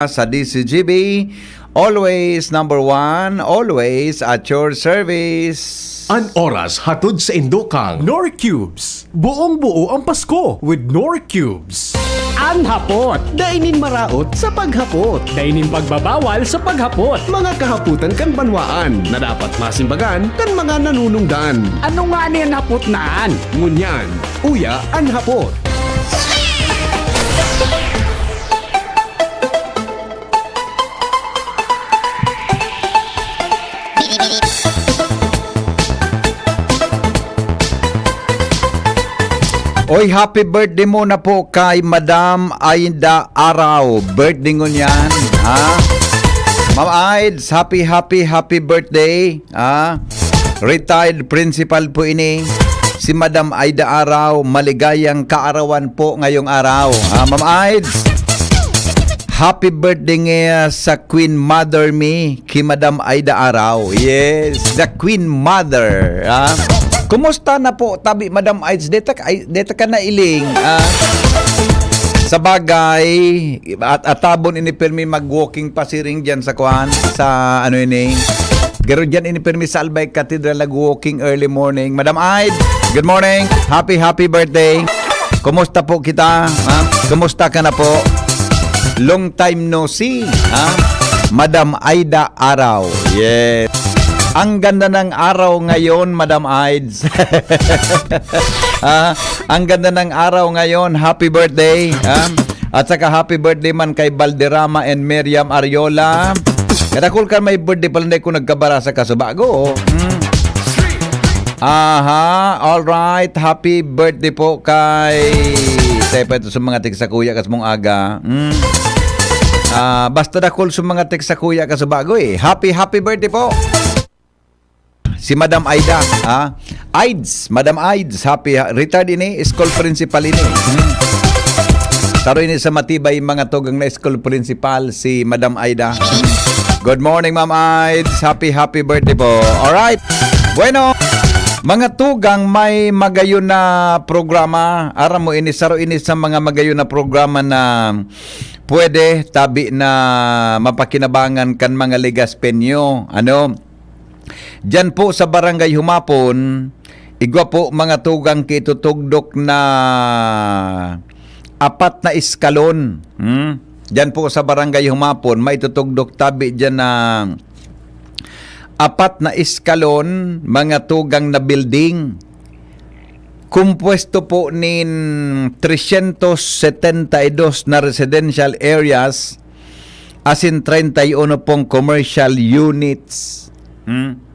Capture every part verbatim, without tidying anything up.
sa D C G B. Always number one, always at your service. An oras hatod sa indokang Nor Cubes. Buong buo ang Pasko with Nor Cubes. An hapot. Dai nin maraot sa paghapot. Dai nin pagbabawal sa paghapot. Mga kahapotan kan banwaan na dapat masimbagan kan mga nanunungdan. Ano nga ni an hapot na an? Ngunyan, uya an hapot. Oy, happy birthday muna po kay Madam Aida Araw. Birthday ngunyan, ha? Ma'am Aids, happy, happy, happy birthday, ha? Retired principal po ini. Si Madam Aida Araw, maligayang kaarawan po ngayong araw. Ha, Ma'am Aids? Happy birthday nga sa Queen Mother mi, ki Madam Aida Araw. Yes, the Queen Mother. Ha? Kumusta na po, tabi, Madam Aids? Deta, ay, deta ka na iling. Ah, sa bagay, at atabon ini permi mag-walking pasiring diyan sa kuan, sa ano ini. Garo diyan ini permi sa Albay Cathedral nag-walking early morning. Madam Aid, good morning. Happy, happy birthday. Kumusta po kita? Ha? Kumusta ka na po? Long time no see, ha? Madam Aida Araw. Yes. Ang ganda ng araw ngayon, Madam Aids. Ah, ang ganda ng araw ngayon. Happy birthday, ha? At saka happy birthday man kay Valderrama and Miriam Ariola. Kadakol kan may birthday pala, hindi ko nagkabara sa kasubago. Hmm. Aha, all right. Happy birthday po kay... Tayo pa ito sa mga tigsakuya kas mong aga. Hmm. Ah, basta dakol sa mga tigsakuya kasubago eh. Happy, happy birthday po. Si Madam Aida, ha? Aids, Madam Aids, happy, ha? Retired ini, school principal ini. Hmm. Saro ini sa matibay mga tugang na school principal, si Madam Aida. Good morning, Ma'am Aids. Happy, happy birthday po. Alright. Bueno, mga tugang, may magayon na programa. Aram mo, ini saro ini sa mga magayon na programa na pwede tabi na mapakinabangan kan mga Legaspeño. Ano? Diyan po sa Barangay Humapon, igwa po mga tugang kitutugdok na apat na eskalon. Hmm? Diyan po sa Barangay Humapon, maitutugdok tabi diyan na apat na eskalon, mga tugang na building. Kumpuesto po nin trescientos setenta y dos na residential areas asin treinta y uno pong commercial units. Hmm?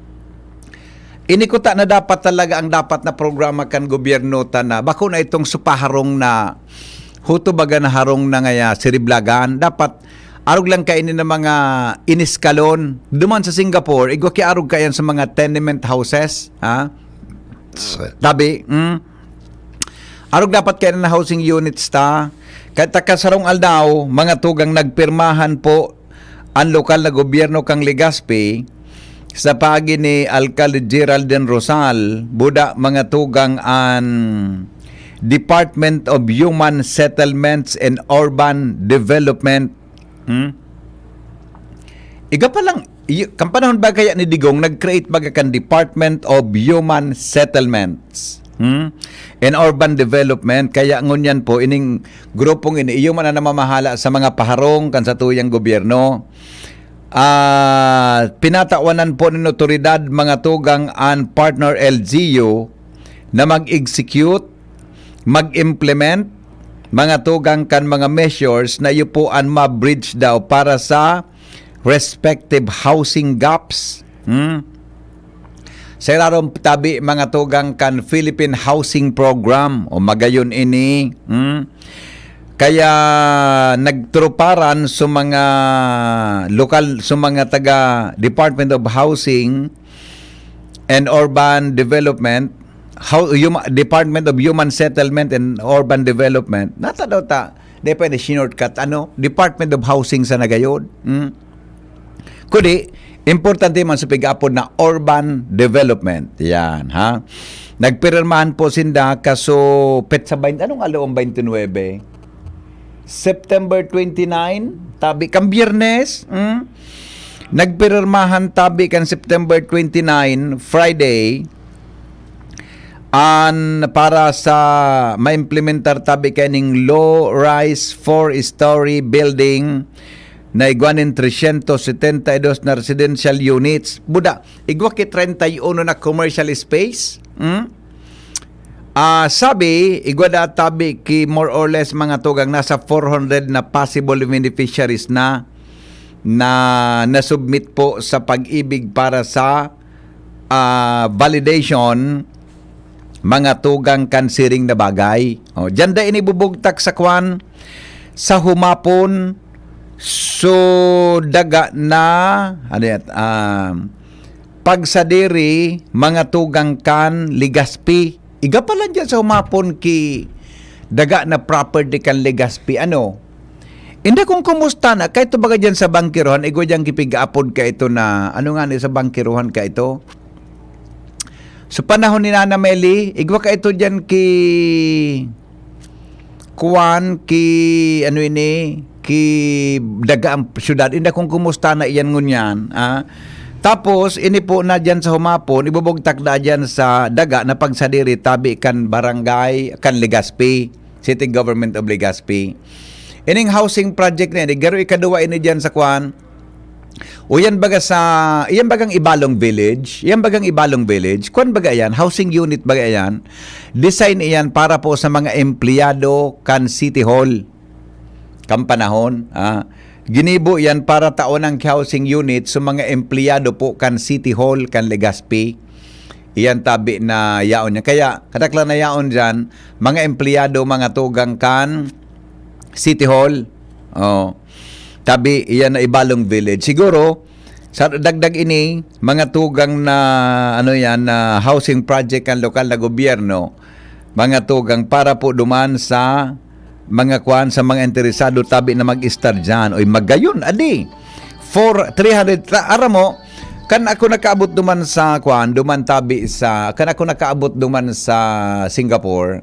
Ini kuta na dapat talaga ang dapat na programa kan gobyerno ta na. Bako na itong supaharong na huto baga na harong na ngaya siriblagan. Dapat arog lang kaini na mga iniskalon. Duman sa Singapore, igwa ki arog kaiyan sa mga tenement houses, ha? Tabi, hmm? Arog dapat kaiyan na housing units ta. Kaya takasarong aldaw, mga tugang, nagpirmahan po an lokal na gobyerno kan Legazpi sa paagi ni Alkalde Geraldine Rosal, buda, mga tugang, an Department of Human Settlements and Urban Development. Hmm? Iga pa lang, y- kan panahon ba kaya ni Digong, nag-create baga kan Department of Human Settlements, hmm? And Urban Development. Kaya ngunyan po, ining grupong ini, iyo man ang namamahala sa mga paharong kan satuyang gobyerno. Ah, pinatawanan po nin otoridad, mga tugang, an partner L G U na mag-execute, mag-implement, mga tugang, kan mga measures na iyo po an ma-bridge daw para sa respective housing gaps. Hmm? Sa irarom tabi, mga tugang, kan Philippine Housing Program o magayon ini. Hmm? Kaya nagtruparan sa mga lokal, sa mga taga Department of Housing and Urban Development, how, Huma- Department of Human Settlement and Urban Development, nata daw ta, di pa ni shortcut, ano, Department of Housing sa nagayod. Hmm? Kundi, importante man sa pag-apod na urban development. Yan, ha? Nagpirmahan po sinda kaso petsa twenty, anong aldaw ang twenty-nine? September twenty-nine, tabi kan Biyernes, mm? Nagpirmahan tabi kan September twenty-nine, Friday, an para sa maimplementar tabi kaining low-rise four-story building na igwa nin tresyentos setenta y dos na residential units. Buda, igwa ki treinta y uno na commercial space. Hmm? Ah, sabi, igwa da tabi ki more or less mga tugang nasa four hundred na possible beneficiaries na, na na-submit po sa Pag-ibig para sa, ah, validation, mga tugang kan siring na bagay. O, diyan da ini bubugtak sa kwan, sa humapon, so daga na, ano yan, um, pagsadiri, mga tugang kan Legazpi. Iga pa lang dyan sa humapon ki daga na property kan Legazpi. Ano? Inda kung kumusta na, kahit baga dyan sa bangkirohan, igwa dyan kipig-apod ka ito na, ano nga ni sa bangkirohan ka ito? So, panahon ni Nana Meli, igwa ka ito dyan ki, kuwan, ki, ano ini, ki daga ang syudad. Inda kung kumusta na iyan ngunyan, ah. Tapos, ini po na dyan sa humapon, ibubugtak na dyan sa daga na pagsadiri, tabi kan barangay, kan Legazpi, City Government of Legazpi. Ining housing project na ini, garo ikaduwa ini dyan sa kwan. O yan baga sa, yan bagang Ibalong Village, yan bagang Ibalong Village, kwan baga yan, housing unit baga yan, design iyan para po sa mga empleyado kan City Hall, kan panahon, ah. Ginibo yan para taon ang housing unit sa mga empleyado po kan City Hall, kan Legazpi. Iyan tabi na yaon niya. Kaya, kadaklan na yaon dyan, mga empleyado, mga tugang kan City Hall. Oh. Tabi, iyan na Ibalong Village. Siguro, sa dagdag ini, mga tugang na, ano yan, na housing project kan lokal na gobyerno, mga tugang para po duman sa mga kwan, sa mga interesado tabi na mag-estar dyan. Oy, magayon, adi. For three hundred, tra-, aram mo, kan ako nakaabot duman sa kwan, duman tabi sa, kan ako nakaabot duman sa Singapore,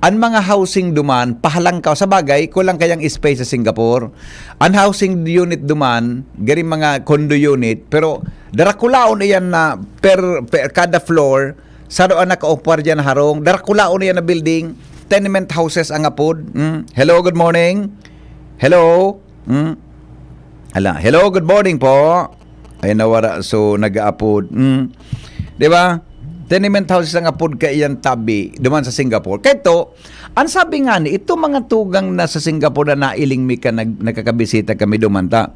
an mga housing duman, pahalangkaw. Sa bagay, kulang kayang space sa Singapore. An housing unit duman, gari mga condo unit, pero darakulaon iyan na per, per kada floor, saro an nakaopar diyan harong. Darakulaon iyan na building, tenement houses ang apod. Mm. Hello, good morning. Hello. Mm. Ala, hello, good morning po. Ay, nawara. So, nag-aapod. Mm. Di ba? Tenement houses ang apod kaiyan tabi, duman sa Singapore. Kaya ito, ang sabi nga ni, ito mga tugang na sa Singapore na nailing mi ka, nag-, nagkakabisita kami duman ta.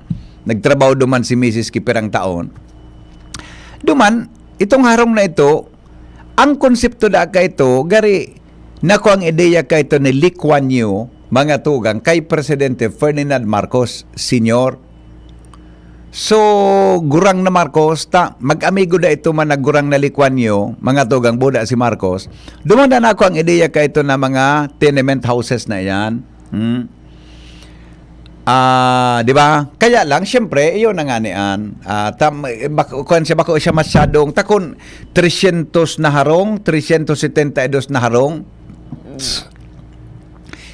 Nagtrabaho duman si misis ki pirang taon. Duman, itong harong na ito, ang konsepto da ka ito, gari, nako ang ideya ka ito ni Lee Kuan Yew, mga tugang, kay Presidente Ferdinand Marcos Senior. So, gurang na Marcos, ta, mag-amigo da ito man na gurang na Lee Kuan Yew, mga tugang buda si Marcos. Dumanda na ako ang ideya ka ito na mga tenement houses na yan. Hmm? Ah, di ba? Kaya lang, siyempre, iyon na nga ni an. Ah, tam, bak-, kuwan siya, bako siya masyadong, takon, tresyentos na harong, tresyentos setenta y dos na harong.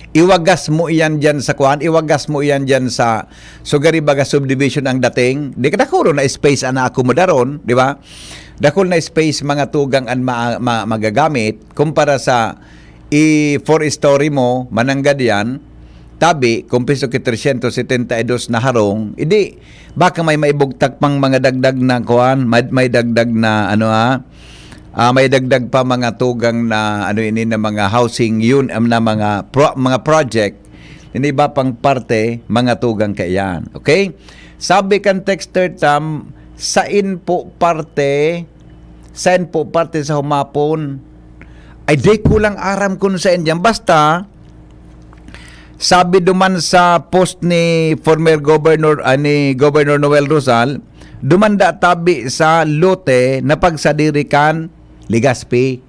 Iwagas mo iyan diyan sa kuwan, iwagas mo iyan diyan sa, so gari baga subdivision ang dating. Di ka dakoro na space ana akomodaron, di ba? Dakol na space mga tugang an ma-, ma-, magagamit kumpara sa i-four story mo, mananggad yan, tabi, kung piso ki tresyentos setenta y dos na harong, idi, baka may maibugtak pang mga dagdag na kuwan, may, may dagdag na, ano ha, ah, may dagdag pa mga tugang na, ano ini, na mga housing yun, um, na mga pro-, mga project, ini iba pang parte, mga tugang kaiyan. Okay? Sabi kan texter tam, sain po parte, sain po parte sa humapon? Ay, di ko lang aram kung sain diyan. Basta, sabi duman sa post ni former governor, ah, ni Governor Noel Rosal, dumanda tabi sa lote na pagsadiri kan Legazpi.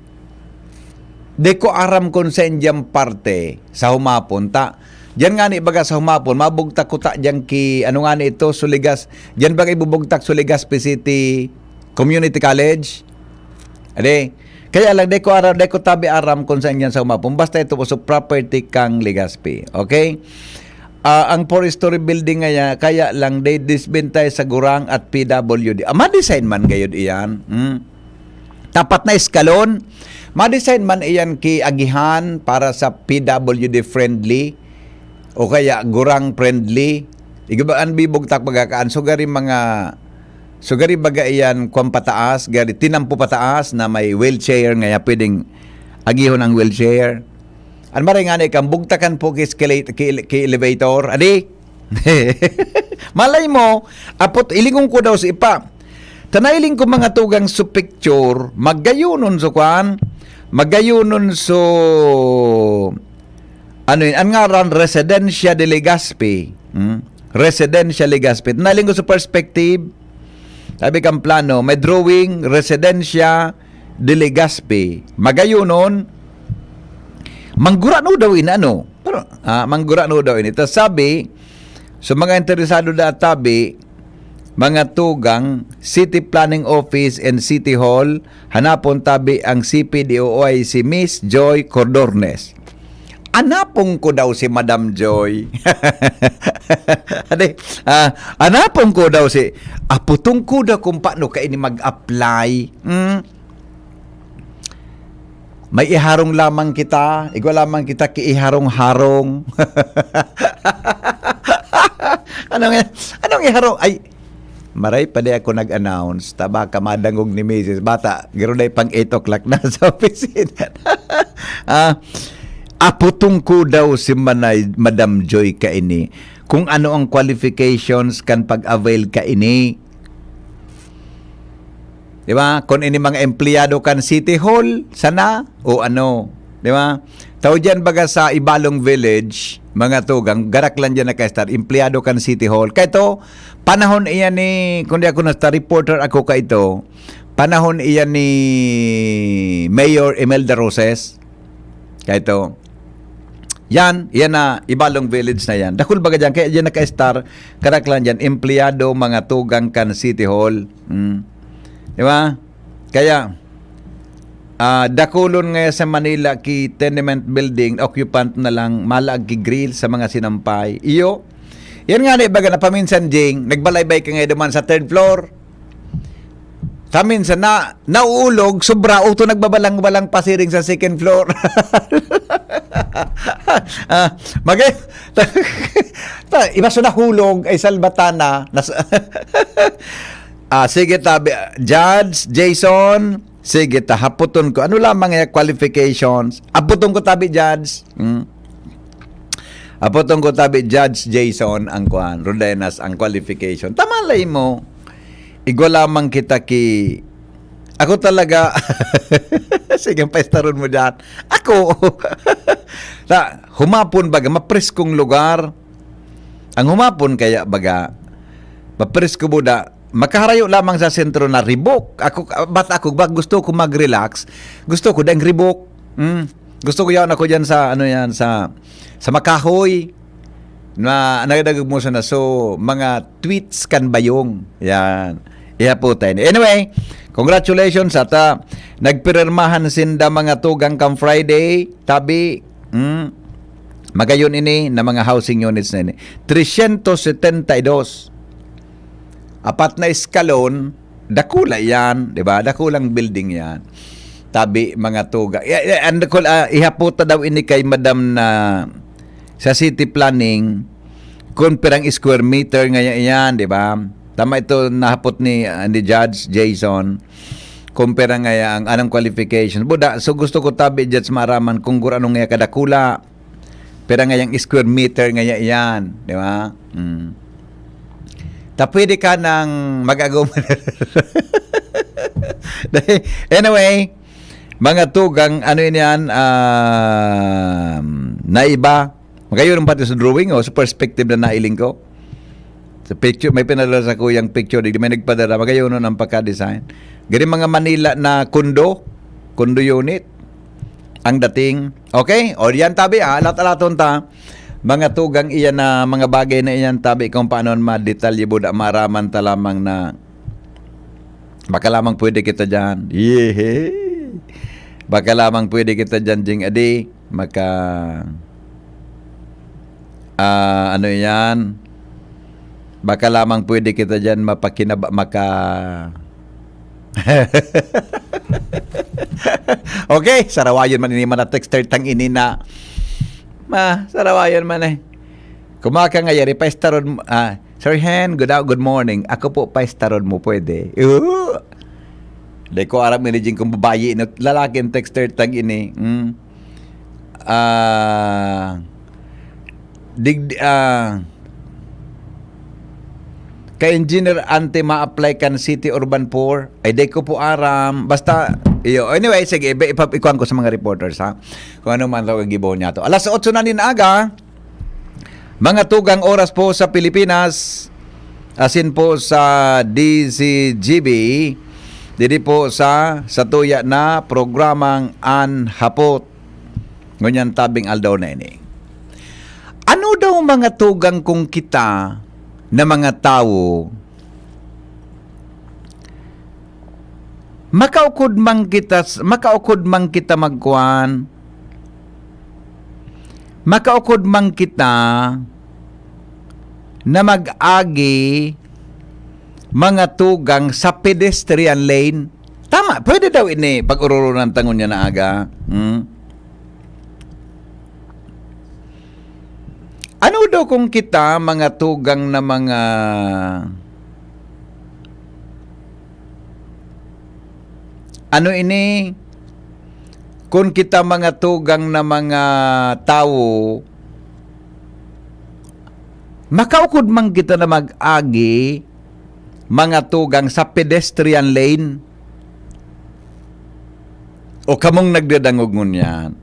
Di ko aram kung sain diyan parte sa humapon. Ta, diyan nga ni baga sa humapon, mabugtak ko ta diyan ki, ano nga ni ito, Suligas. Diyan baga ibubugtak Suligas P C T Community College. Ade, Kaya lang, di ko aram, di ko tabi aram kung saan yan sa umapon. Basta ito po, so property kang Legazpi. Okay? Ah, ang four-story building nga yan, kaya lang, they disbentay sa Gurang at P W D. Ah, ma-design man gayod iyan. Hmm? Tapat na eskalon. Ma-design man iyan ki agihan para sa P W D friendly o kaya Gurang friendly. Iba an bibugtak baga kaan. So, gari mga, so, gari baga iyan kwan pataas, gari tinampo pataas na may wheelchair, ngaya pwedeng agihon ang wheelchair. An maray ngani kan bugtakan po ki escalate-, ki ele-, ki elevator. Adi? Malay mo, apot, ilingon ko daw si Ipa. Ta nailing ko mga tugang so picture, magayonon so kwan, magayonon so, ano yun, an ngaran, Residencia de Legazpi. Hmm? Residencia Legazpi. Nailing ko sa perspective, sabi kang plano, may drawing, Residencia de Legazpi. Magayonon, manggurano daw ini, ano? Pero, ah, manggurano daw ini. Tas sabi, so mga interesado da tabi, mga tugang, City Planning Office and City Hall, hanapon tabi ang C P D O I si Miss Joy Cordornes. Anapon ko daw si Madam Joy. Ade, ah, anapon ko daw si, aputong ko daw kung paano ka ini mag-apply. Hmm? May iharong lamang kita, igwa lamang kita ki iharong-harong. Anong, anong iharong? Ay, maray pa di ako nag-announce. Taba ka madangog ni Misis. Bata, giro na pang eight o'clock na sa opisina. Ah, aputong ko daw si Manay, Madam Joy kaini. Kung ano ang qualifications kan pag-avail kaini. Di ba? Kung ini mga empleyado kan City Hall, sana, o ano. Di ba? Tao dyan baga sa Ibalong Village, mga tugang, garak lang dyan naka-start, empleyado kan City Hall. Kaya ito, panahon iyan ni, kung di ako nasta reporter ako ka ito, panahon iyan ni Mayor Imelda Roses. Kaya ito, yan, yan na, Ibalong Village na yan. Dakul baga dyan, kaya dyan naka-star, karak lang dyan, empleyado, mga tugang kan City Hall. Mm. Di ba? Kaya, ah, dakulon nga sa Manila, ki tenement building, occupant na lang, malag ki grill sa mga sinampay. Iyo, yan nga na ibaga na paminsan, Jing, nagbalaybay ka nga duman sa third floor. Sa minsan na, nauulog, sobra, uto nagbabalang-balang pasiring sa second floor. Ah, mag-, ta, iba sa nahulog, ay salbatana. Nas-, ah, sige, tabi, Judge Jason, sige, ta, haputon ko. Ano lamang yung qualifications? Haputon ko, tabi, Judge. Hmm? Haputon ko, tabi, Judge Jason, ang kuan, Rodenas, ang qualification. Tamalay mo. Igwa lamang kita ki, ako talaga, sige, paestaron mo dyan. Ako, ta, humapon baga, mapreskong lugar. Ang humapon kaya baga, mapresko buda, makaharayo lamang sa sentro na ribok. Ako, bat ako, ba, gusto ko mag-relax. Gusto ko dang ribok. Mm. Gusto ko yan ako dyan sa, ano yan, sa, sa Makahoy. Na, nagdagag mo sana. So, mga tweets kan bayong. Yan. Iha po tayo. Anyway, congratulations at, ah, nagpirmahan sinda mga tugang kang Friday. Tabi, mm, magayon ini na mga housing units na ini. Trescientos setenta y dos. Apat na eskalon, dakula yan, di ba? Dakulang building yan. Tabi, mga tuga. Ya, ya, ang dakul-, ah, ihaputa daw ini kay madam na sa city planning, kung pirang square meter nga yan, di ba? Tama ito, nahapot ni, ah, ni Judge Jason, kung pira nga ang anong qualification. Buda, so gusto ko tabi, Judge, maaraman kung gurano nga kadakula, pira nga yang square meter nga yan, di ba? Mm. Ta pwede ka nang mag-agom. Anyway, mga tugang, ano yun yan, um, naiba. Magayon pati sa drawing o sa perspective na nailing ko. Sa picture, may pinadala sa kuyang picture, di may nagpadala, magayon ang pagka-design. Gani mga Manila na condo, condo unit, ang dating. Okay? O yan tabi ha, alat-alaton ta. Mga tugang iyan na mga bagay na iyan tabi kung paano ma-detalye buda, maaraman ta lamang na baka lamang pwede kita dyan. Yehey! Baka lamang pwede kita diyan, Jing Adi, maka-, ah, ano yan? Baka lamang pwede kita diyan mapakinaba-, maka-, Okay, sarawayon man ini, mga texter tang ini na. Ma, sarawayon man eh. Kumaka nga yari, paestaron mo, ah, "Sir Hen, good, good morning. Ako po, paestaron mo, pwede?" Oo. Di ko aram, ini Jing, kung babayi, no, lalaki ang texter tag ini. Mm. Ah, dig-, ah, kay Engineer Ante ma-apply kan City Urban Poor. Ay, di ko po aram. Basta, iyo. Anyway, sige, iba, ipa-, ikuan ko sa mga reporters, ha? Kung ano man daw ang gibo niya to. Alas otso na nin aga, mga tugang oras po sa Pilipinas, asin po sa D Z G B, didi po sa, sa tuya na programang An Hapot. Ngunyan tabing aldaw na ini. Ano daw mga tugang kung kita na mga tawo, makaukod man kita, makaukod man kita magkuan, makaukod man kita na mag-agi mga tugang sa pedestrian lane? Tama, pwede daw ini pag-ororonan ta ngunyan na aga. Hmm? Ano daw kung kita, mga tugang na mga, ano ini, kung kita, mga tugang na mga tawo, makaukod man kita na mag-agi, mga tugang, sa pedestrian lane? O kamong nagdadangog ngunyan?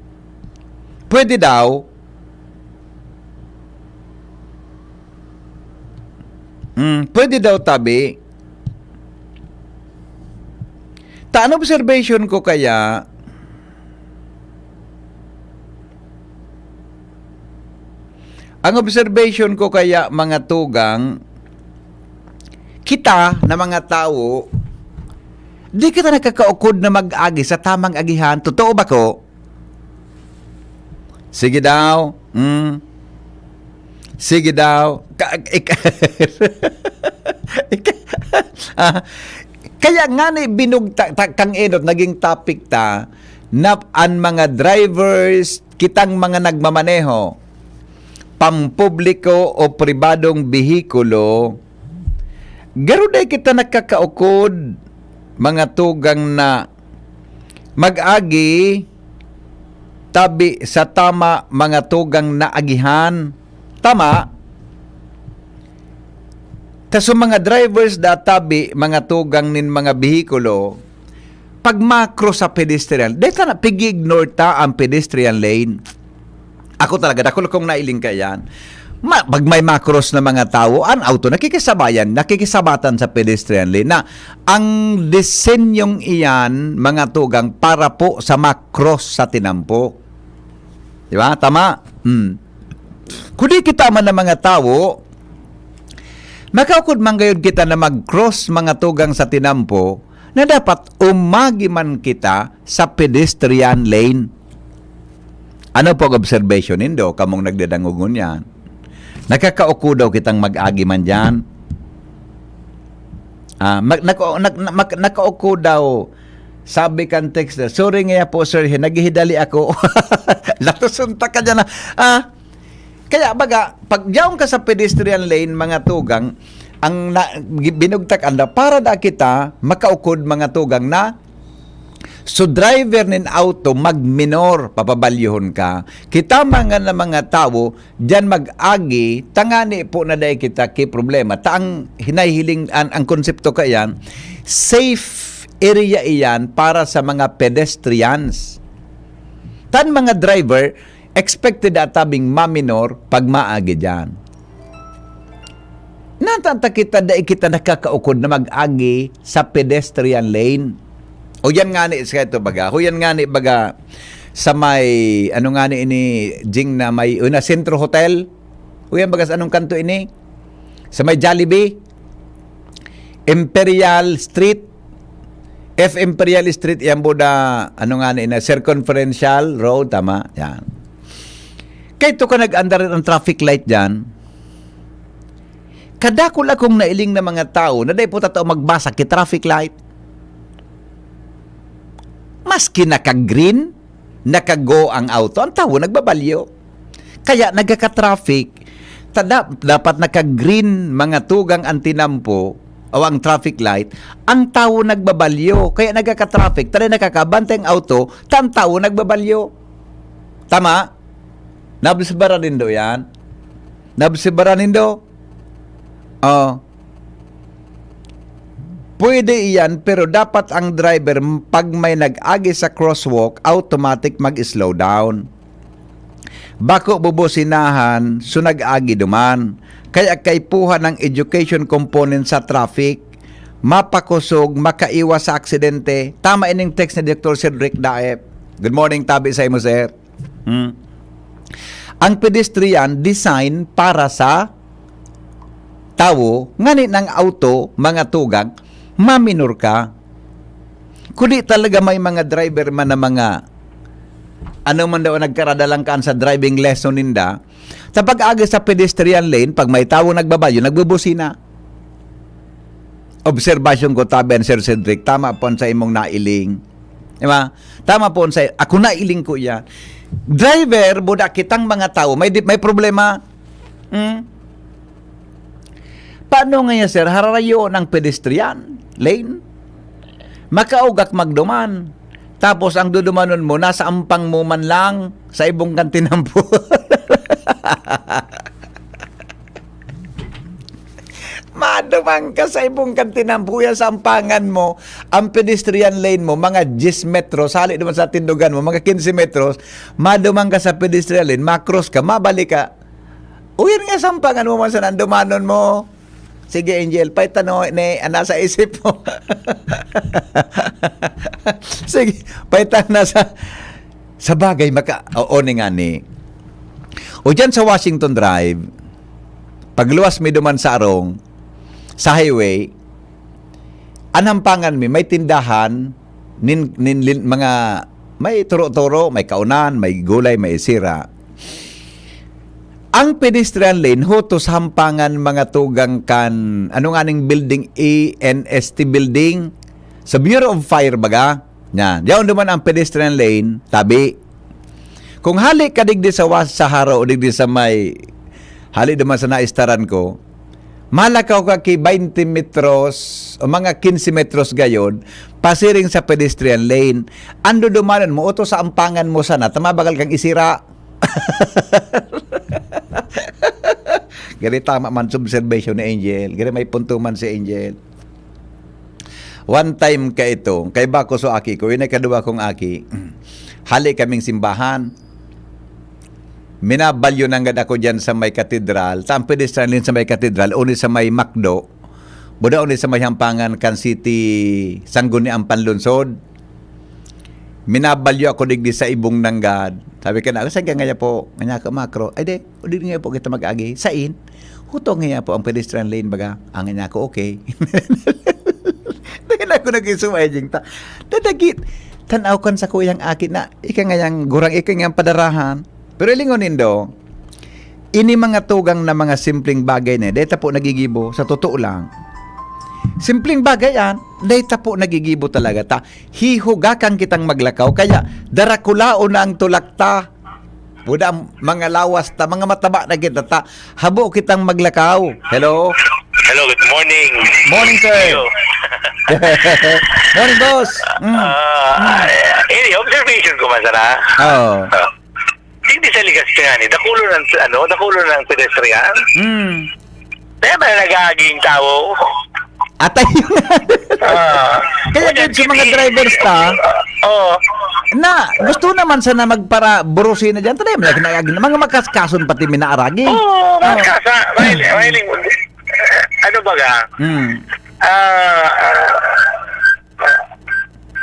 Pwede daw. Mm, pwede daw, tabi. Ta, an observation ko kaya, ang observation ko kaya, mga tugang, kita na mga tawo, di kita nakakaukod na mag-agi sa tamang agihan. Totoo ba ko? Sige daw. Mm. Sige daw. Ka-, ik-, ik-, ah, kaya nga ni binugta-, ta-, kang Enot, naging topic ta, na an mga drivers, kitang mga nagmamaneho, pampubliko o pribadong behikulo, garo dai kita nakakaukod, mga tugang na mag-agi tabi sa tama, mga tugang na agihan. Tama? Ta sa mga drivers da tabi, mga tugang nin mga behikulo, pag ma-cross sa pedestrian, dai ta na, pig-ignore ta ang pedestrian lane. Ako talaga, dakul akong nailing kaiyan. Ma-, pag may ma-cross na mga tawo, ang auto nakikisabayan, nakikisabatan sa pedestrian lane na ang disenyong iyan, mga tugang, para po sa ma-cross sa tinampo. Di ba? Tama? Hmm. Kung di kita man ng mga tawo, makaukod man gayud kita na mag-cross, mga tugang, sa tinampo, na dapat umagi man kita sa pedestrian lane. Ano pag observation nindo, kamong nagdadangog ngunyan? Nakakauko daw kitang mag-agi man diyan. Ah, mag-, nako-, nak-, nak-, nakauko daw. Sabi kan texter, "Sorry nga po, sir, he, naghihidali ako." Latuson ta ka diyan, ah. Ah, kaya baga, pag yaon ka sa pedestrian lane, mga tugang, ang na-, binugtak anda, para da kita makaukod, mga tugang, na so driver nin auto, magminor, papabalyohon ka. Kita mga na mga tawo, diyan mag-agi, tangani po na dai kita ki problema. Ta ang hinahiling, an, ang konsepto ka iyan, safe area iyan para sa mga pedestrians. Tan mga driver, expected atabing maminor pag maagi diyan. Natata kita, dai kita nakakaukod na mag-agi sa pedestrian lane. O yan nga ni, sa ito baga, o yan nga ni baga sa may, ano nga ni ini, Jing, na may, una, Centro Hotel. O yan baga sa anong kanto ini? Sa may Jollibee, Imperial Street, F Imperial Street, yan po na, ano nga na, na Circumferential Road, tama? Yan. Kaya ito ka nag-andar ang traffic light dyan. Kadakul akong nailing na mga tao na dai po tatao magbasa ki traffic light. Maski naka-green, naka-go ang auto, ang tawo nagbabalyo. Kaya nagkaka-traffic. Ta-, da-, dapat naka-green mga tugang ang tinampo o ang traffic light, ang tawo nagbabalyo. Kaya nagkaka-traffic, ta dai nakakabantay ang auto, ta ang tawo nagbabalyo. Tama? Naobserbaran nindo yan? Naobserbaran nindo? Oh. Pwede iyan, pero dapat ang driver, pag may nag-agi sa crosswalk, automatic mag-slow down. Bako bubusinahan, so nag-agi duman. Kaya kaipuhan ang education component sa traffic. Mapakosog, makaiwas sa aksidente. Tama ining text ni Doktor Cedric Daep. Good morning, tabi sa imo, sir. Hmm. Ang pedestrian design para sa tawo, ngani nang auto, mga tugang, maminor ka. Kundi talaga may mga driver man na mga, ano man daw, nagkaradalang kaan sa driving lesson ninda, sa pag-agi sa pedestrian lane, pag may tawo nagbabalyo, nagbubusina. Obserbasyon ko, tabi ni Sir Cedric, tama po sa imong nailing. Di ba? Tama po sa, ako nailing ko yan. Driver, buda kitang mga tawo, may, di- may problema. Hmm? Paano nga yan, sir? Hararayo ng pedestrian lane? Makaugak magduman. Tapos ang dudumanon mo, nasa ampang mo man lang, sa ibong kantinampo. Maduman ka sa ibong kantinampo, yan sa ampangan mo, ang pedestrian lane mo, mga diyes metros, hali naman sa tindugan mo, mga kinse metros, maduman ka sa pedestrian lane, makros ka, mabalik ka. O yan nga, sampangan mo man sa nandumanon mo. Sige, Angel, paitano ni, ana sa isip mo. Sige, paitana sa, sa bagay, maka, oo, ni nga ni. O dyan sa Washington Drive, pagluwas mi duman sa arong, sa highway, anampangan mi, may tindahan, nin, nin, lin- mga, may turo-turo, may kaunan, may gulay, may sira. Ang pedestrian lane, hutos hampangan mga tugang kan, ano nga ning building, E N S T building? Sa Bureau of Fire baga? Yan. Yaon naman ang pedestrian lane, tabi. Kung hali ka digdi sa was, sa haro, o digdi sa may, hali naman sa naistaran ko, malakaw ka ki twenty metros o mga kinse metros gayod, pasiring sa pedestrian lane. Ang dudumanan mo, uto sa ampangan mo sana, ta mabagal kang isira. Gari tama man sa observation ni Angel. Gari may punto man si Angel. One time ka ito, kay bako so aki ko, yung ikaduwa kong aki, hali kaming simbahan. Minabalyo nanggad ako dyan sa may katedral. Ta ang pedestrian lane sa may katedral, uni sa may Macdo. Buda uni sa may hampangan kan City Sangguniang Panlungsod. Minabalyo ako digdi sa ibong nanggad. Sabi ka na, "Saan ka ngaya po?" Ngaya ka, "Makro." "Ay, di. O, di ngaya po kita mag-agi." "Sain?" "Huto ngaya po ang pedestrian lane, baga." Ang ngaya ko, "Okay." Dahil ako nag-isumay, jing ta. Dadagit. Tanaw kan sa kuyang aki na, ika ngayang gurang, ika ngayang padarahan. Pero ilingon nindo, ini mga tugang na mga simpleng bagay na, dahil ta po nagigibo, sa totoo lang. Simpleng bagay yan, dahil ta po nagigibo talaga ta. Hihugakan kitang maglakaw, kaya darakulaon na ang tulak ta. Buda ang mga lawas ta, mga mataba na kita ta. Habo kitang maglakaw. Hello? Hello, good morning. Morning, sir. Hello. Morning, boss. Mm. Ah, eh, observation ko man sana. Oo. Ah, hindi sa ligas ka yan eh. Dakulo ng, ano, dakulo ng pedestrian. Mm. Kaya ba nag-aaging tao? Atay yun. Ah, Kaya wala, din sa mga hindi. drivers ta, Oo. na gusto naman sana magpara-burusi na dyan. Tayo, mga, mga makaskason pati minaaragi. Oo, Ah. magkasa. Mahiling, mahiling. Ano ba ka? Mm. Ah,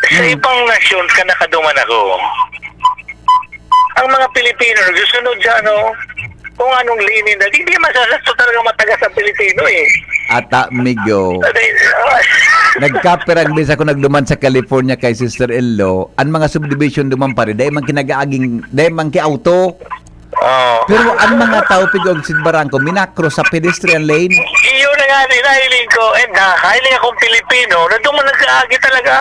sa Hmm. ibang nasyon ka nakaduman ako. Ang mga Pilipino, nagsusunod sa ano, kung anong linin na, hindi masasakto talaga matagas ang Pilipino eh. Ata, migo. Sabi, Nagkapirang bisa ko nagduman sa California kay sister-in-law, ang mga subdivision duman pa rin, dahil man kinagaaging, dahil man ki-auto. Oo. Pero ang mga tao, pig-, og sid barangko, minakros sa pedestrian lane. Iyon na nga, din, nahiling ko, eh, na, hiling akong Pilipino, na duman nag-aagi talaga.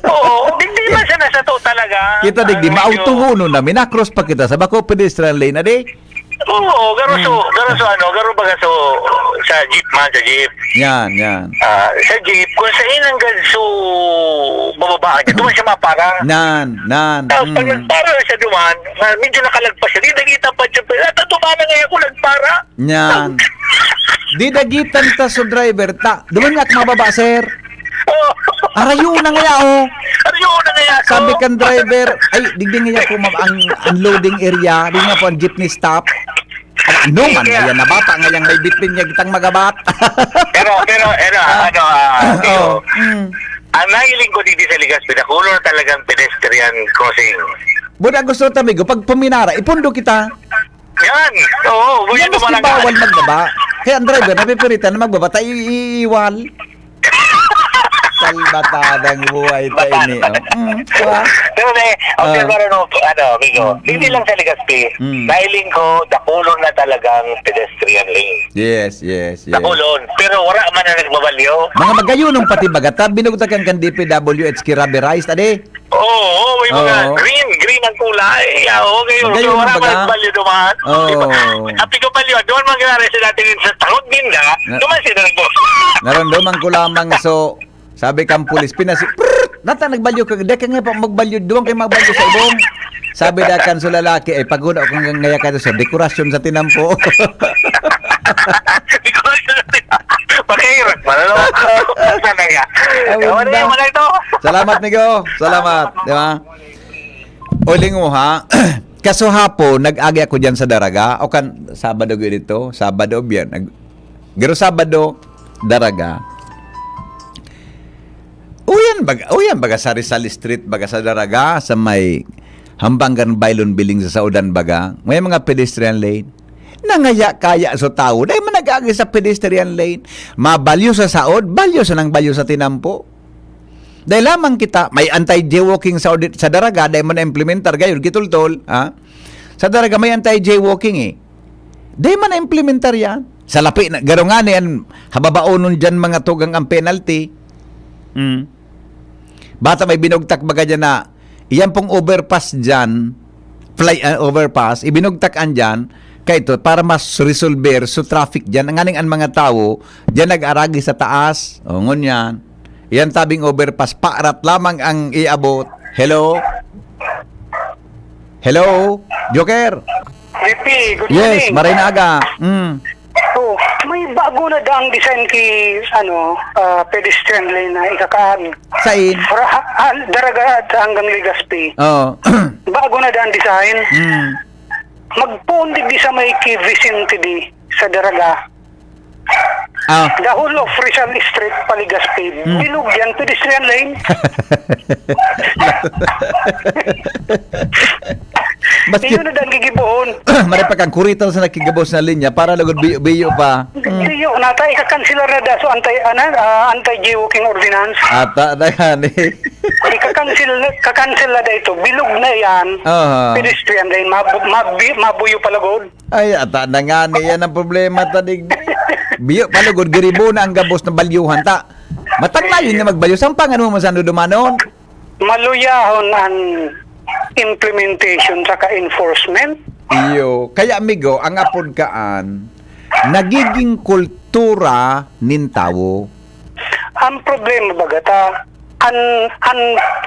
Oo, hindi man siya nasato talaga. Kita, digdi, Ah, medyo maautuhonon na, minakros pa kita sa bako pedestrian lane, adi? Oo, garo so, Hmm. garo so, ano, garo baga so, sa jeep man, sa jeep. Yan, yan. Ah, sa jeep, kung sa inang ganso, bababaan niya, duman siya mapara. Nan, nan, Ah, pag mm. nagpara siya duman, ah, medyo nakalagpas siya, di nakita pa siya, pero natatumana ngayon kung nagpara. Yan. Di dagitan ta sa driver ta. Duman nga mababa, sir. Oh. Arayo na nga, oh. Arayo na nga, Sabi oh. Kan driver, "Ay, digdi nga po, ma'am, ang unloading area. Di nga po ang jeepney stop." Ano man, Kaya ayan na bata, ngayang may bitbit niya kitang magabat. Pero, pero, ano, Ah. ano, ah, Oo. Tio, Mm. ang nahiling ko dito sa Legazpi, nakulo na talagang pedestrian crossing. Buda gusto ta, amigo, pag puminara, ipundo kita. Yan. Oo, Yan, yan naman maski ang bawal magbaba. Kaya ang driver, napipiritan na magbaba, tayo iiwal. Salbatadang buhay ta Bata ini, naman. Oh. Mm, diba? Pero, eh, Ah. obserbaran mo, ano, amigo, Mm, hindi mm. lang sa Legazpi. Mm. Nahiling ko, dakulon na talagang pedestrian lane. Yes, yes, yes. Dakulon. Pero wala man na nagbabalyo. Mga magayunong pati baga ta, binugtakan kan D P W H K rubberized, ade? Oo, oo, may mga Oo. green, green ang kulay. Ah, oo, ngayon, Magayon so, wala ang baga. Balyo duman. Oo. Di ba? Sabi ko, balyo, duman mangyari sila tingin sa takot, Binda. Na- Duman sila nagbo-, Naramdaman ko lamang, so, sabi kang pulis, pinasi-, "Prrrt! Nata, nagbalyo ka, di ka nga pa magbalyo, duman kayo magbalyo sa ibong." Sabi da kan sa lalaki, "Ay, pagod ako nga ngaya ka sa dekorasyon sa tinampo." Dekorasyon sa tinampo. Pakahirap, malalawa. Sana nga. Ay, Ewan na wala. Yung mga ito. Salamat, migo. Salamat. Di ba? Uling mo, ha? Kaso hapon, nag-agi ako dyan sa Daraga. O kan, Sabado ko dito. Sabado, biyan. Nag-, pero Sabado, Daraga. Uyan baga, uyan baga sa Rizal Street, baga sa Daraga, sa may Hambangan Baylon Building sa Saodan baga. May mga pedestrian lane. Nangaya-kaya sa tawo. Dahil man nag-agi sa pedestrian lane. Mabalyo sa saod, balyo sa nang balyo sa tinampo. Dahil lamang kita, may anti-jaywalking sa, audit, sa Daraga, dahil man na-implementar, gayon, gitultol, ha? Sa Daraga, may anti-jaywalking eh. Dahil man na-implementar yan. Sa lapi na, garo nga ni an hababaonon dyan mga tugang ang penalty. Mm. Bata may binugtak baga dyan na, iyan pong overpass dyan, fly, ah, overpass, ibinugtak an dyan, kaito, para mas resolver so traffic dyan. Nganing an mga tawo, dyan nag-aragi sa taas. O, ngunyan. Iyan tabing overpass, parat lamang ang iabot. Hello? Hello? Joker? J P, good Yes, morning. Maray na aga. Mm. Oh, may bago na daang design ki, ano, ah, pedestrian lane na ikakaan. Sain? Ra-, ah, Daraga at hanggang Legazpi. Oo. Bago na daang design. Mm. Magpoon digdi sa may ki Vicente di sa Daraga. Ah. The whole of Rizal Street, pa Legazpi, Hmm. bilog yan, pedestrian lane. Maski Iyon na dan gigibohon. Maray pa kang kuritaw sa nakigabos na linya, para lugod biyo-biyo pa. Hmm. Biyo, nata, ika-cancel na da, so anti, ano, ah, anti-jaywalking ordinance. Ata na yan eh. Ika-cancel na, ka-cancel na da ito. Bilog na yan. Aha. Pedestrian lane, mabu-, mabi-, mabuyo pa lugod. Ay, ata na nga ni, yan ang problema ta, digdi. Biyo, palugod, giribo na ang gabos na balyuhan ta. Mataglayon na magbalyo, sampangan mo man sa dumanon. Maluyahon ang implementation saka enforcement. Iyo. Kaya, amigo, ang apod kaan, nagiging kultura nin tawo. Ang problema, baga ta, an, an,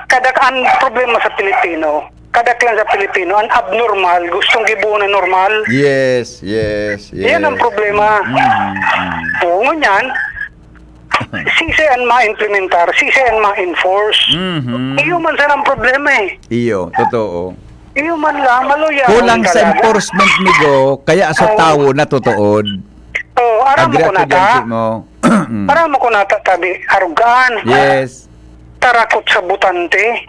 kada, ang problema sa Pilipino, kadaklan sa Pilipino, ang abnormal, gustong gibuo na normal. Yes, yes, yes. Yan ang problema. Mm, mm. Oo, ngunyan, sisay an ma-implementar, sisay an ma-enforce. Mhm. Iyo man sana ang problema eh. Iyo, totoo. Iyo man lang, maluya. Kulang sa talaga. Enforcement, migo, kaya sa Oo. tawo natutuod. Oo, aram Agree mo ko ako na dyan, ta. Timo. Mm. Aram mo ko na ta, tabi, arugaan. Yes. Tarakot sa butante.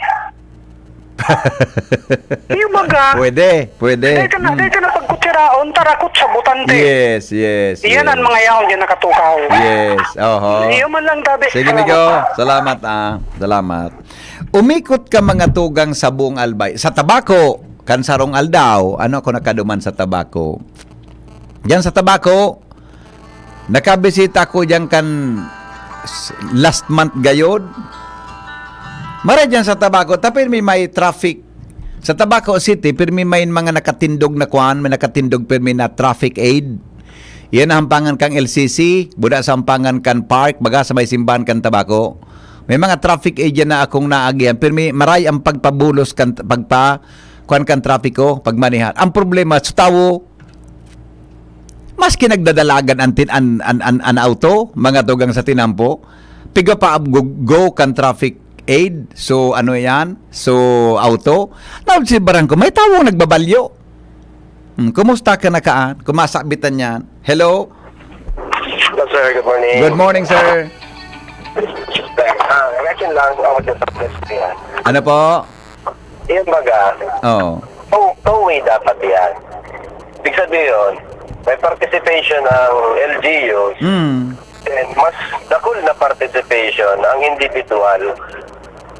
Iyo baga. Pwede, pwede. Dahil ka na, Mm. dahil ka na pagkutsara Taon, tarakot sa botante. Yes, yes, Iyan yes. ang mga yaon dyan nakatukaw. Yes, oho. Iyo man lang, tabi. Sige, Salamat, migo. ah. Salamat, ah. Salamat. Umikot ka mga tugang sa buong Albay. Sa Tabaco, kan sarong aldaw, ano ako nakaduman sa Tabaco? Diyan sa Tabaco, nakabisita ako diyan kan s-, last month gayod. Mara diyan sa Tabaco, tapos may, may traffic. Sa Tabaco City, pirmi may mga nakatindog na kwan, may nakatindog pirmi na traffic aid. Yan ang hampangan kang L C C, buda sa hampangan kan park, baga sa may simbahan kan Tabaco. May mga traffic aid yan na akong naagihan, pirmi maray ang pagpabulos kan, pagpa, kwan kan trapiko, pagmaneha. Ang problema, sa tawo, maski nagdadalagan an tin-, an, an, an, an auto, mga tugang sa tinampo, piga pa ab-, go, go kan traffic aid, so ano yan, so auto, naobserbaran ko, may tawong nagbabalyo. Hmm, kumusta ka na kaan? Kumasabitan yan. Hello? Hello, sir. Good morning. Good morning, sir. Ah, reaction lang ako dyan sa pedestrian. Ano po? Yan baga, Oo. two, two-way dapat yan. Ibig sabihin, may participation ng L G Us, Mm. then mas dakul na participation ang individual.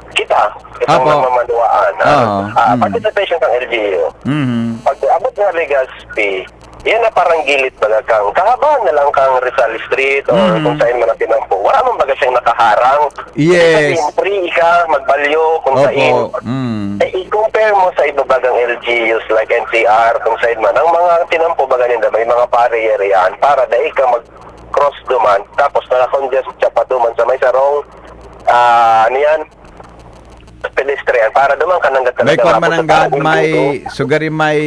Kita, itong Apo. namamanuan, ah, Oo. ah, Mm. participation ng L G U. Mhm. Pag abot ng Legazpi, yan na parang gilid baga kang, kahabaan na lang kang Rizal Street or Mhm. kung saan man ang tinampo. Wala man baga siyang nakaharang. Yes. Ibig sabihin, free ka, magbalyo, kung Opo. saan. Mm. Eh, i-compare mo sa iba bagang L G Us like N C R, kung saan man. Ang mga tinampo baga nila, may mga barrier yan para dai ka mag-cross duman, tapos naka-congest siya pa duman sa may sarong, ah, ano yan? Pedestrian. Para duman ka nang May talaga kwan man ang mabot sa gad, taong may indudo. sugari, may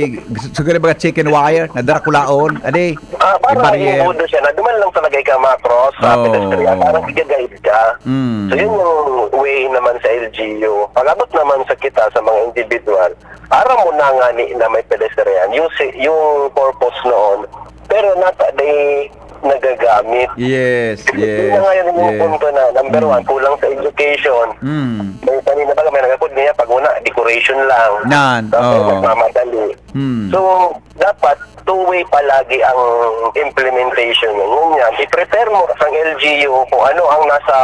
sugari baga chicken wire na darakulaon. Adi, Ah, parang i-barrier. Imbudo siya na duman lang talaga ikaw ma-cross sa Oo, pedestrian. oo. Parang i-guide ka. Mm. So, yun yung way naman sa L G U. Pag-abot naman sa kita, sa mga individual, aram mo na nga ni, na may pedestrian. Yung, si, yung purpose noon, pero nata di nagagamit. Yes, Yun na yes, nga yun yung yes. punto na, number one, Mm. kulang sa education. Mm. May kanina pa, may nagkakod niya, pag una, decoration lang. Nan, Tapos, oo. nagmamadali. Mm. So, dapat two-way palagi ang implementation niya. Yun yan, i-prepare mo sa L G U kung ano ang nasa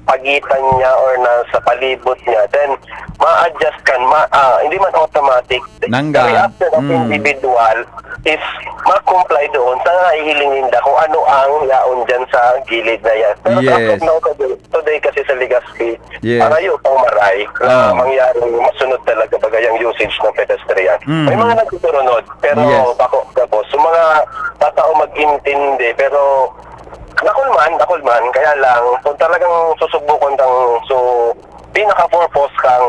pagitan niya or nasa palibot niya. Then, ma-adjust kan, ma, ah, hindi man automatic. Nangga. The reaction of Mm. individual is ma-comply doon sa nahihiling ninda kung ano ang yaon dyan sa gilid na yan. Pero Yes. as of now, today, today kasi sa Legazpi, Yes. parayo pang maray na Ah. mangyari masunod talaga bagay ang usage ng pedestrian. Mm. May mga nagsusunod, pero Yes. bako, tapos, yung mga tatao mag-intindi, pero dakul man, dakul man, kaya lang, kung talagang susubukon kang, so, pinaka-purpose kang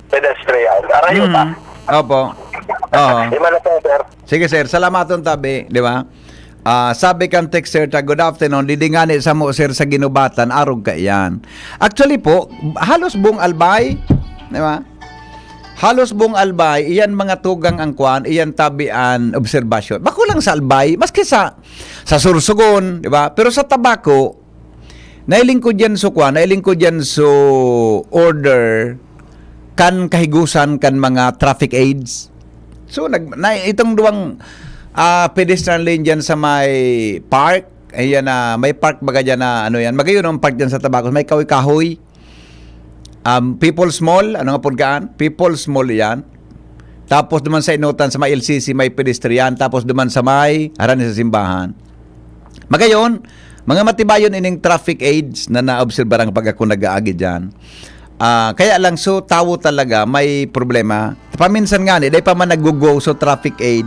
pedestrian, arayo ta. Mm. Opo. Oo. Imalas na, sir. Sige, sir. Salamaton tabi, di ba? Ah, sabi kan texter ta, "Good afternoon. Didi ngani samo, sir, sa Ginubatan, arog kaiyan." Actually po, halos buong Albay, di ba? Halos buong Albay, iyan mga tugang ang kwan, iyan tabi an obserbasyon. Bako lang sa Albay, maski sa, sa Sorsogon, di ba? Pero sa Tabaco, nailing ko diyan so kwan, nailing ko diyan so order kan kahigusan kan mga traffic aids. So, nag, na, itong duwang, ah, pedestrian lane diyan sa may park, ayan na, may park baga diyan na, ano yan, magayon ang park diyan sa Tabaco, may kahoy-kahoy. Um, People's Mall, ano nga pud kaan? People's Mall yan. Tapos naman sa Inutan, sa may L C C, may pedestrian. Tapos naman sa may harani sa simbahan. Magayon, mga matibayon ining traffic aids na naobserbaran pag ako nag-aagi dyan. Ah, kaya lang, so, tawo talaga may problema. Paminsan nga ni, dahil pa man nag-go-go, so traffic aid.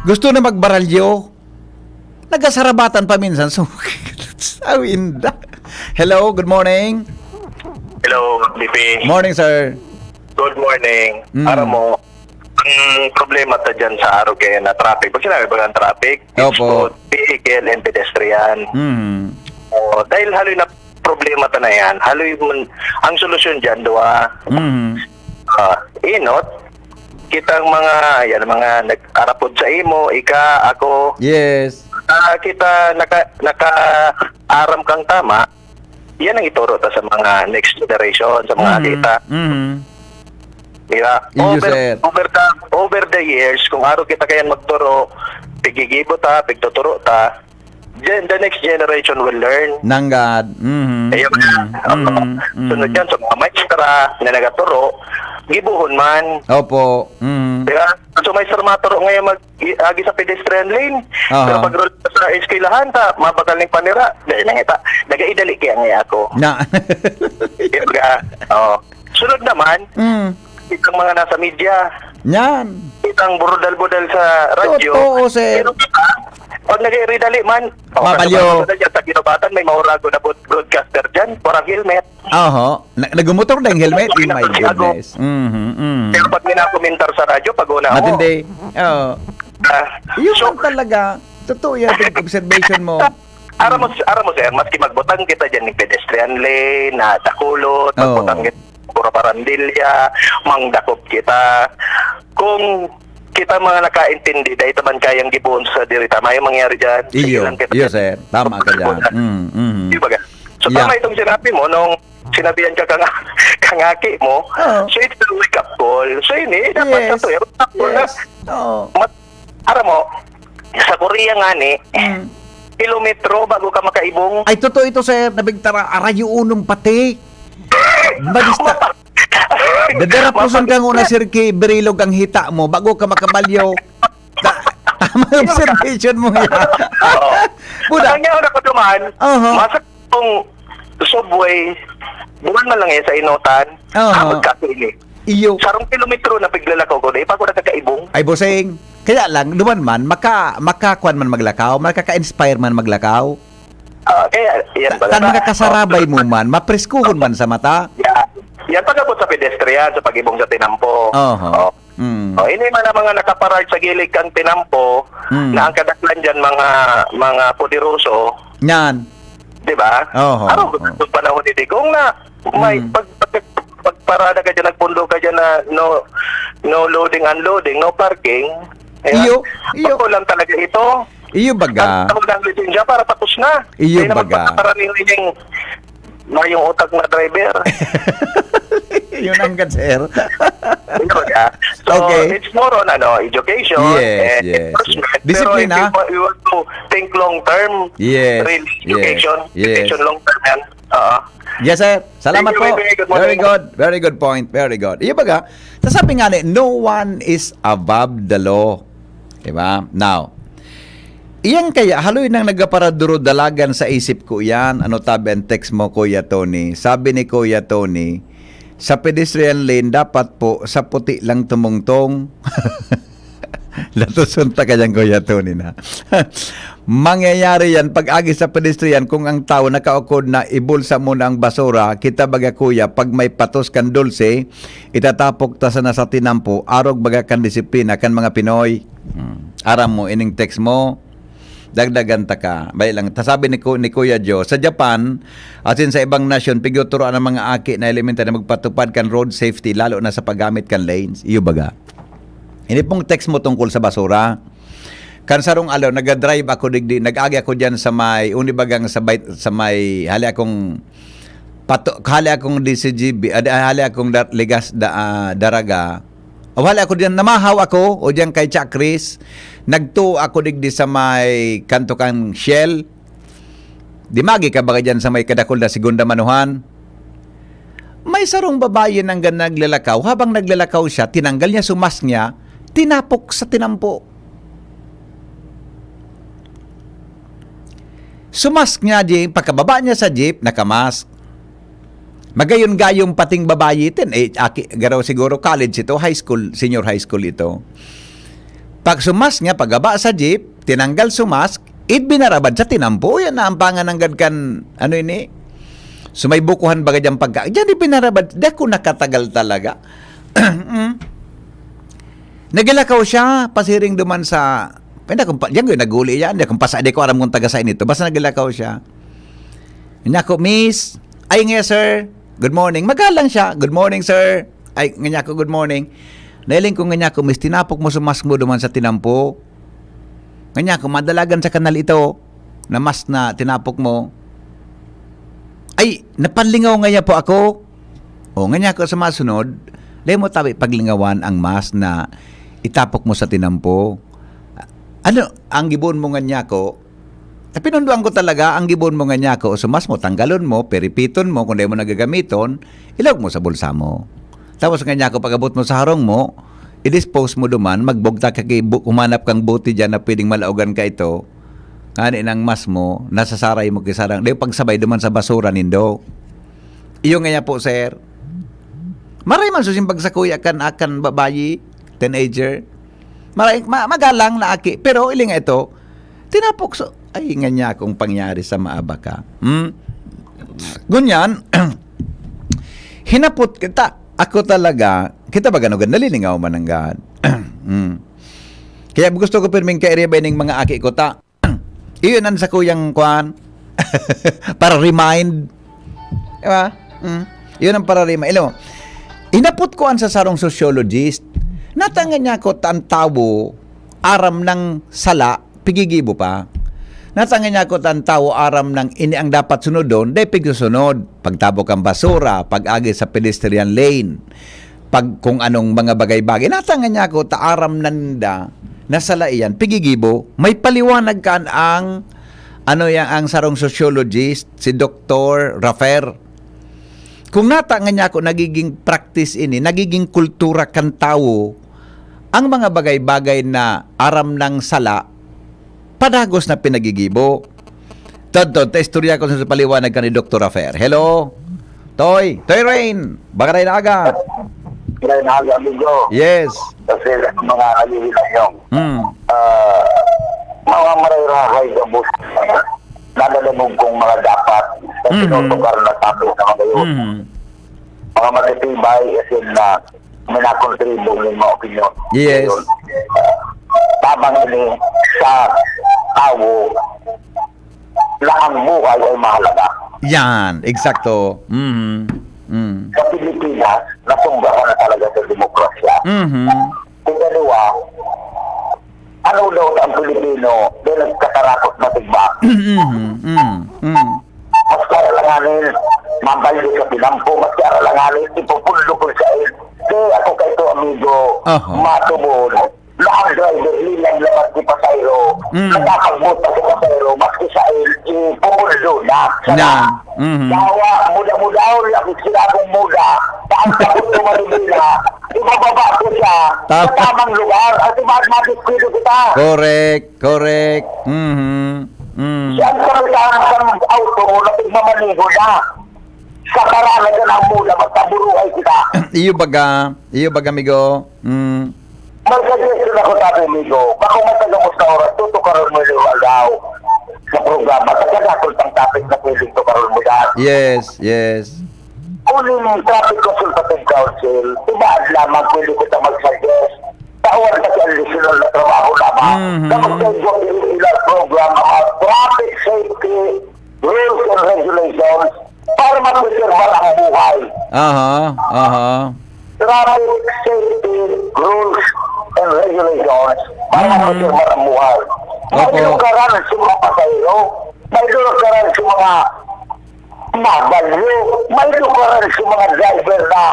Gusto na magbaralyo. Nagasarabatan pa minsan. So, awinda. Hello, good morning. Hello, B P. Morning, sir. Good morning. Mm. Aram mo, ang problema ta dyan sa araw kaya na traffic. Pag sinabi ba ng traffic, it's Opo. both vehicle and pedestrian. Mm. O, dahil haloy na problema ta na yan, haloy man, ang solusyon dyan, duwa. Mm. Ah, inot, kitang mga, yan, mga nag-arapod sa imo, ika, ako. Yes. Ah, kita naka, naka-aram kang tama, yan ang ituro ta sa mga next generation, sa mga Mm. data. Mm. Di ba? Iyo, over, sir. Over the, over the years, kung arog kita kayan magturo, pigigibo ta, pigtuturo ta, then the next generation will learn. Nanggad. Mhm. Ayun na. Mhm. Oo. Mhm. Mhm. Sunod yan, sa mga maestra na nagaturo, gibuhon man. Opo. Mhm. Di ba? So, maestra maturo ngayon mag, i-, agi sa pedestrian lane. Aha. Pero pag roll sa eskwelahan, ta, mabakal ning panira. Dali na kita. Nagaidali kaya nga ako. Na. Di ba? Oo. Sunod naman, Mm. itong mga nasa media. Yan. Itang burudal-budal sa radyo. Totoo, sir. Pero kita, pag nag-iridali man, oh, Mabalyo. Sa Ginobatan, may maurago na broad-, broadcaster dyan. Parang helmet. Oho. Na-, nagumotor na yung helmet? Oh my goodness. Mhm, mhm. Pero pag minakomentar sa radyo, pag una ako. Matindi. Oo. Ah, Yun so, lang talaga. Totoo yan, yung observation mo. Aram mo, aram mo, sir, maski magbutang kita dyan ng pedestrian lane, na dakulot, Oo. magbutang kita puro parandilya, mangdakop kita. Kung kita mga nakaintindi, dahil taman kayang gibohon sa diri, tama yung mangyari dyan. Sige Iyo, lang kita iyo, dyan. sir. Tama ka dyan. Mm, mm. Di ba ka? So, Yeah. tama itong sinabi mo, nung sinabihan ka kang, kang aki mo, Oo. so it's a wake-up call. So, ini, dapat Yes. sa to, wake-up call na. Yes. Oo. Mat-, aram mo, sa Korea nga ni, Mm. kilometro bago ka makaibong. Ay, totoo ito, sir. Nabigtara, arayo unong pati. Madista. Dadarapuson ka nguna, Sir Ki, birilog ang hita mo, bago ka makabalyo. Ta-, tama yung observation mo yan. Oo. Buda. Ang yaon ako duman, Aha. masa kung subway, buwan man lang yan sa Inotan, Aha. abot ka sa ini. Iyo. Sarong kilometro na piglalakaw ko, di pa ako nakakaibong. Ay, bossing. Kaya lang, duman man, maka-, makakuan man maglakaw, makaka-inspire man maglakaw. Ah, kaya, yan Ta-, baga. Tan nakakasarabay mo man, mapreskuhon man sa mata. Yan. Yan pag-abot sa pedestrian, sa pag-ibong sa tinampo. Oho. Oh. Mm. Oh, ini man ang mga nakaparad sa gilid kan tinampo, Mm. na ang kadaklan dyan, mga, mga poderoso. Yan. Di ba? Oho, Araw, oho. Nung panahon ni Digong na, may Mm. pag, pag, pagparada ka dyan, nagpundo ka dyan na no, no loading, unloading, no parking. Ayan. Iyo, iyo. Totoo lang talaga ito. Iyo baga. Ang tao ng lisensya para tapos na. Iyo Kaya naman baga. pagkakaraniwan yung mayong utak na driver. Yun ang gad, sir. Yun baga. So, Okay. it's more on, ano, education Yes, and yes, enforcement. yes. Disiplina. Pero if you, you want to think long term, Yes, really, yes, education, yes. education long term yan. Oo. Yes, sir. Salamat Thank you, po. Baby. Good morning. Very good. Very good point. Very good. Iyo baga, sasabi nga ni, "No one is above the law." Diba? Now, iyan kaya, haloy nang nagpaparaduro-dalagan sa isip ko yan. Ano tabi ang text mo, Kuya Tony? Sabi ni Kuya Tony, sa pedestrian lane, dapat po sa puti lang tumungtong. Latuson ta kayang Kuya Tony na. Mangyayari yan pag agi sa pedestrian kung ang tao nakaukod na ibulsa muna ang basura, kita baga kuya, pag may patos kan dulce, itatapok ta sana sa tinampo, arog baga kan disiplina kan mga Pinoy. Hmm. Aram mo, ining text mo, dagdagan ta ka. Bay lang, ta sabi ni, Ku-, ni Kuya Joe, sa Japan, asin sa ibang nasyon, pigtuturoan ang mga aki na elemental na magpatupad kan road safety, lalo na sa paggamit kan lanes. Iyo baga. Ini pong text mo tungkol sa basura. Kan sarong aldaw, nag-drive ako digdi, nag-agi ako diyan sa may, uni bagang sa bay-, sa may, hali akong, pato-, hali akong D C G B, ah, hali akong da-, ligas da-, ah, daraga. O hali ako diyan, namahaw ako, o diyan kay Chakris, nagtuo ako digdi sa may kanto kan Shell. Di magi ka baga diyan sa may kadakul na Segunda Manuhan? May sarong babayi nanggan naglalakaw. Habang naglalakaw siya, tinanggal niya so mask niya, tinapok sa tinampo. So mask niya, di, pagkababa niya sa jeep, nakamask. Magayon-gayon pating babayi itin. Eh, aki, garo siguro college ito, high school, senior high school ito. Pag so mask niya, pagbaba sa jeep, tinanggal so mask, ibinarabad sa tinampo. Yan na ang pangananggad kan, ano ini? So may bukuhan baga dyan pagka, dyan ibinarabad. Di ako nakatagal talaga. Mm. Naglakaw siya, pasiring duman sa, pwede akong pa, diyan ko yung naguli yan. Di akong pasa, di ko aram kung taga saan ito. Basta naglakaw siya. Niya ako, "Miss." "Ay, nga, sir. Good morning." Magalang siya. "Good morning, sir." "Ay, nga niya ako, good morning." "Nailing ko nga niya ako, miss, tinapok mo sa mask mo duman sa tinampo." Nga niya ako, "Madalagan sa kanal ito na mask na tinapok mo." "Ay, napanlingaw nga niya po ako." O, nga niya ako sa masunod, Dai mo tabi paglingawan ang mask na itapok mo sa tinampo. Ano, ang gibohon mo ngan nyako, eh, pinundoan ko talaga, ang gibohon mo ngan nyako, so mask mo, tanggalon mo, piripiton mo, kung dai mo na gagamiton, ilawag mo sa bulsa mo. Tapos ngan nyako, pag-abot mo sa harong mo, i-dispose mo duman, magbugtak ka ki-, bu-, humanap kang bote diyan na pwedeng malaogan ka ito. Ngani nang mask mo, nasasaray mo ki sarang, dai pagsabay duman sa basura nindo. Iyo ngaya po, sir. Maray man susimbag sa kuya kan, akan babayi, teenager. Maray, ma-, magalang na aki, pero ili nga ito, tinapok so, ay, nga niya akong pangyari sa maaba ka. Hmm? Ngunyan, hinapot kita, ako talaga, kita ba gano'n, nalilingaw man ang gad. Hmm. Kaya gusto ko pirming kairiba ining mga aki ko ta. Iyon ang sakuyang kwan. Para remind. Di ba? Mm. Iyon ang para remind. Alam mo, inapot ko an sa sarong sociologist. Natangan niya ko ta an tawo, aram ng sala, pigigibo pa. Natangan niya ko ta an tawo, aram ng ini ang dapat sunodon, dai pigsusunod. Pagtabok ang basura, pag-agi sa pedestrian lane, pag kung anong mga bagay-bagay. Natangan niya ko ta aram na ninda na sala iyan, pigigibo. May paliwanag kan ang, ano yan, ang sarong sociologist, si Doktor Raffer. Kung natangan niya ko, nagiging practice ini, nagiging kultura kan tawo, ang mga bagay-bagay na aram ng sala, padagos na pinagigibo. Todto, ta istorya ko sa paliwanag ka ni Doktor Raffer. Hello? Toy, Toy Rain, baka na aga. Magandang aga, amigo. Yes. Kasi ang mga nalililayong. Hmm. Ah, mga marayrahay sa bus, nadadangog kong mga dapat na Mhm. tinutukar na topic na ngayon. Mhm. Mga matitibay, as in, na may nakontribo ng mga opinyon. Yes. Yun. Tabang ini sa tawo na ang buhay ay mahalaga. Yan, eksakto. Mhm. Mm. Sa Pilipinas, nasumbrahan na talaga sa demokrasya. Mhm. Ikadua, ano daw ang Pilipino, di nagkatarakot na tigba? Mhm. Mm. Mm. Maski alanganin, mabalyo sa pinampo, maski alanganin, ipupundo ko sa il. Di ako kaito, amigo, Aha. matubod. Na ang driver, lilang labat ni pasahero, Mm. nakakagbot pa si pasahero, maski sa il, ipupundo na. Sana, Na. Mhm. dawa, muda-muda, ang sila akong muda, paan ka po tumalibila, ibababa ko siya Tama. sa tamang lugar, at iba-, madiskwento kita. Correct, correct. Mhm. Mm. Siya ang kapitan ng auto na pigmamaniho na. Sa karanasan ang mula, magkaburuay kita. Iyo baga, iyo baga, amigo. Mm. May suggestion ako, sabi, amigo. Bako matagamos na oras, tutukaron mo yung aldaw sa programa. Sa kadakol pang topic na pwedeng tukaron mo dyan. Yes, yes. Kung yung Traffic Consultative Council, ibaad lamang pwede kita mag-suggest. Tawan kasi ang additional na trabaho lamang Mhm. na magkaigwa sa regular program, ang mga traffic safety rules and regulations para mapreserbar ang buhay. Aha, aha. Traffic safety rules and regulations para Mhm. mapreserbar ang buhay. May Opo. lugaran sa mga pasahero, may lugaran sa mga mabalyo, may lugaran sa mga driver na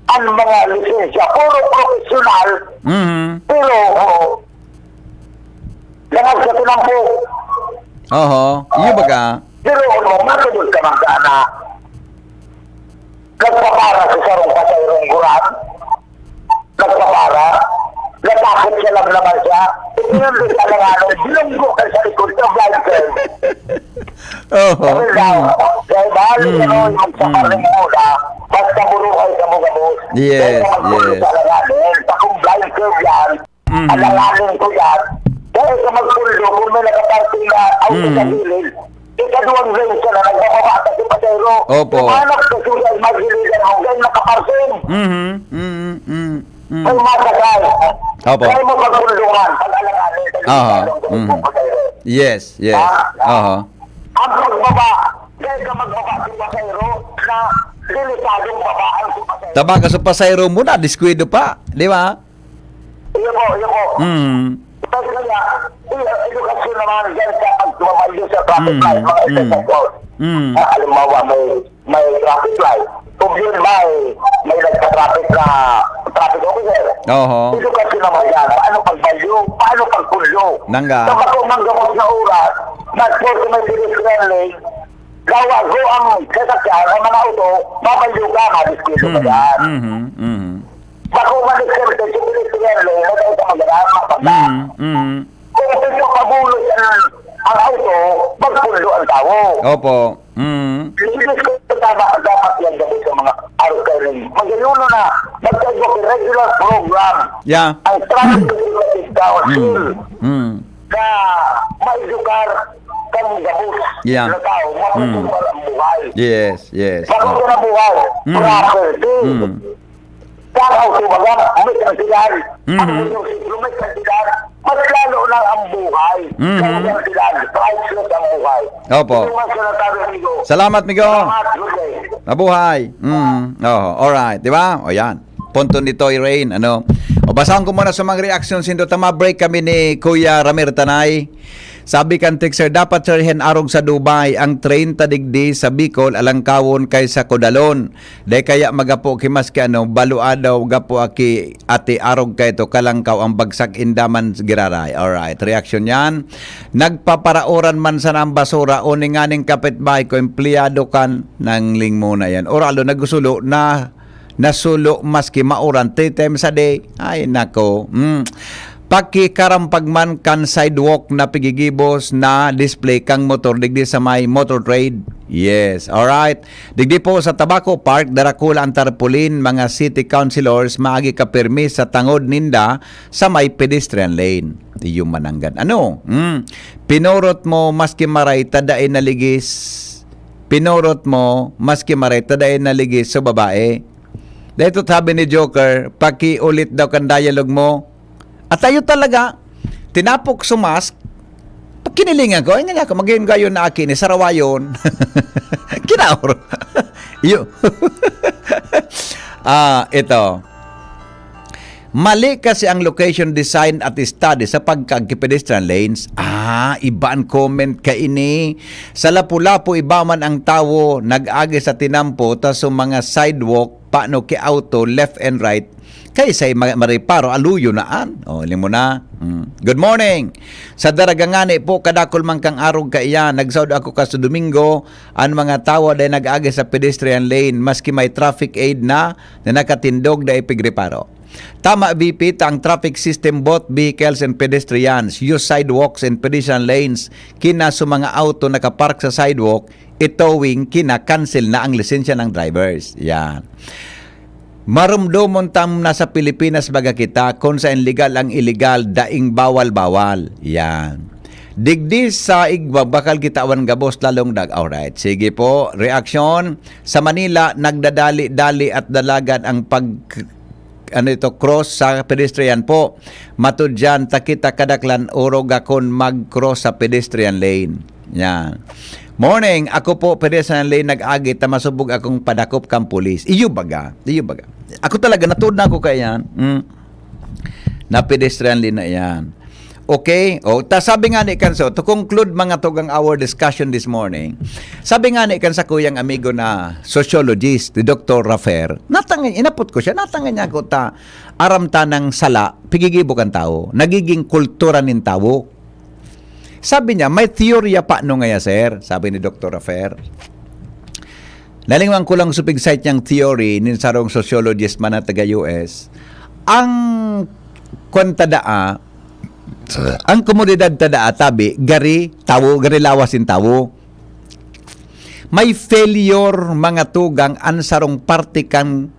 ang mga lisensya, puro professional, Mhm. pero, oo, Dangan sa tinampo. Oho. Iyo baga? Pero ano, matubod ka man sana. Nagpapara sa sarong pasayrong guran. Nagpapara. Natakot siya lang naman siya. Ngayon, di ka lang ano, bilunggo ka sa likod ng blind curve. Oho. Sabi daw, Mm. dahil bahal Mm. ano, yung sa Mm. paring muna, basta buruhay ka mo gabos. Yes, Dahil naman po yes. sa alanganin, sa kung blind curve yan, Mhm. Alanganin ko yan. Dahil sa magpundo, kung may nakaparking na auto sa Mhm. gilid, ikaduwang lane siya na nagbababa sa pasahero. Opo. Humanap sa suya, ay magiliran mo, dahil nakaparking. Mhm. Mhm. Mhm. Mhm. May masakay. Opo. Dahil mo pagpundungan, pag alanganin, sa Aha. gilid ng Mhm. pasahero. Yes, yes. Ah, Aha. Ang pagbaba, dahil sa magbaba sa pasahero, na delikadong babaan sa pasahero. Tama ka sa pasahero mo na, diskwento pa, di ba? Iyo po, iyo po. Mm. Tapos kaya, i-, edukasyon naman dyan sa pagtumayo sa traffic Mm, light, mga mm. Espesyal. Mm. Ah, halimbawa, may, may traffic light. Yun ba eh, may nagpa-traffic na traffic officer. Oho. Edukasyon naman yan. Paano pagbalyo? Paano pagpulyo? Nangga. Sa bako manggabos na oras, nagporto may pedestrian lane, gawa ko ang sasakyan, ang mga auto, mabalyo ka, madiskito ka Mm, yan. mhm, mhm. Bako man exercise yung pedestrian lane, na tayo sa mga daan, mga bata. Mhm, mhm. Kung gusto pabulos ang, ang auto, magpulyo ang tao. Opo. Mm. Hindi ko tama ang dapat yan gawin sa mga arog kayo rin. Magayon na, magkaibang regular program. Yeah. Ang Traffic Educative Council Mm. Mm. na maedukar kan gabos Yeah. na tao, Mm. makukumpara ang buhay. Yes, yes. Makukumpara ang buhay, Mm. property. Mm. Tao, kumbaga, may kantidad. Mhm. Ang munisipyo may kantidad. Mas lalo na ang buhay. Mhm. May kantidad. Priceless ang buhay. Opo. Yun ang sinasabi, amigo. Salamat, amigo. Salamat. Good day. Mabuhay. Mm. Oh, alright, di ba? O yan. Punto ni Toy Rain, ano? O, basahan ko muna sa mga reaksyon. Sindo, tama, break kami ni Kuya Ramir Tanay. Sabi kan texter, "Dapat, sir, hen arog sa Dubai, ang treinta digdi sa Bicol, alangkawon kay sa Kodalon. Dai kaya magapo ki maski ano, balua daw gapo aki ati arog kay to kalangkaw ang bagsak inda man giraray." Alright, reaksyon yan. "Nagpaparaoran man sana ang basura, o ni nganing kapitbahay ko, empleyado kan nangling muna yan. Oralo, nagusulo na, nasulo maski mauran three times a day." Ay, nako. Mm. Pakikarampag man kan sidewalk na pigigibos na display kan motor digdi sa may motor trade. Yes, alright. Digdi po sa Tabaco Park, darakula ang tarpaulin, mga city councilors, maagi ka permi sa tangod ninda sa may pedestrian lane. Iyo mananggad. Ano? Mm. Pinorot mo, maski maray, ta dai naligis. Pinorot mo, maski maray, ta dai naligis sa babae. Dahil ito sabi ni Joker, pakiulit daw kan dialogue mo. At tayo talaga, tinapok sa mask, pagkinilingan ko, ay nga ako, magayon-gayon na akin, eh, sarawayon. Kinaor. Iyo. Ah, ito. Mali kasi ang location design at study sa pagkaagi pedestrian lanes. Ah, iba ang comment kaini. Sa Lapu-Lapu, iba man ang tawo, nag-agi sa tinampo, ta sa mga sidewalk, paano ki auto, left and right, kay say ma-, mariparo, aluyo na an. O, limo na. Hmm. Good morning. Sa Daraga ngani po, kadakul man kang arog kaiyan. Nagsaod ako kaso Domingo, an mga tawo dai nag-agi sa pedestrian lane, maski may traffic aid na, na nakatindog, dai pigreparo. Tama, V P, ta ang traffic system, both vehicles and pedestrians, use sidewalks and pedestrian lanes, kina sa mga auto nakapark sa sidewalk, itowing, kina-cancel na ang lisensya ng drivers. Yan. Marumdomon tam na sa Pilipinas baga kita, kung sa illegal ang illegal, daing bawal-bawal. Yan. Digdi sa igwa, bakal kitawan gabos lalong dag-, alright. Sige po, reaksyon. Sa Manila, nagdadali-dali at dalagan ang pag-, ano ito, cross sa pedestrian po. Matud dyan, ta kita kadaklan, orog akon mag-cross sa pedestrian lane. Yan. Morning, ako po, pedestrian lane nag-agi, ta masubog akong padakop kang pulis. Iyo baga, iyo baga. Ako talaga, natuod na ako kaya yan. Mm. Na pedestrian lane na yan. Okay? O, ta sabi nga ni Kanso, to conclude mga tugang our discussion this morning, sabi nga ni Kansa kuyang amigo na sociologist, ni Doktor Rafer, natangan, inapot ko siya, natangan niya ako ta, aram ta ng sala, pigigibo kan tawo, nagiging kultura nin tawo. Sabi niya, may teorya pa no ngaya, sir, sabi ni Doktor Rafer. Nalingwan ko lang sa pag-cite niyang theory nin sarong sociologist man na taga U S. Ang kwan ta daa, ang komunidad ta daa, tabi, gari tawo, gari lawas in tawo. May failure, mga tugang, an sarong parte kan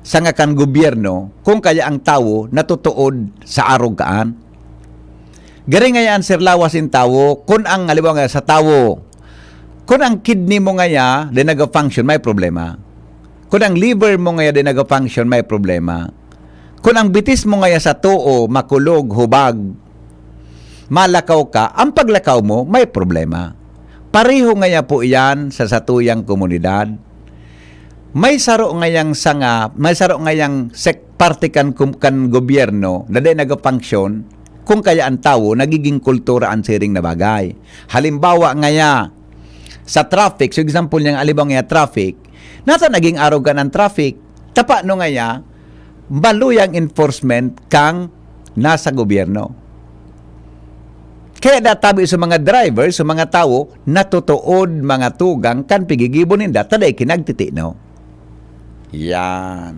sanga kan gobyerno, kung kaya ang tawo natutuod sa arog kaan. Gari ngaya an sirlawas in tawo, kun ang, halimbawa nga, sa tawo, kun ang kidney mo ngaya, di naga-function, may problema. Kun ang liver mo ngaya, di naga-function, may problema. Kun ang bitis mo ngaya sa too, makulog, hubag, malakaw ka, ang paglakaw mo, may problema. Pareho ngaya po iyan sa satuyang komunidad. May saro ngayang sanga, may saro ngayang sek-, parte kan kum-, kan gobyerno na di nagafunction, kung kaya ang tawo nagiging kultura an siring na bagay. Halimbawa ngaya, sa traffic, so example niya, alibaw nga traffic, nata naging arog kan an traffic, ta paano ngaya, maluyang enforcement kan nasa gobyerno. Kaya natabi sa mga driver, sa mga tawo, natutuod mga tugang kan pigigibo ninda, ta dai kinagtitino. Yan.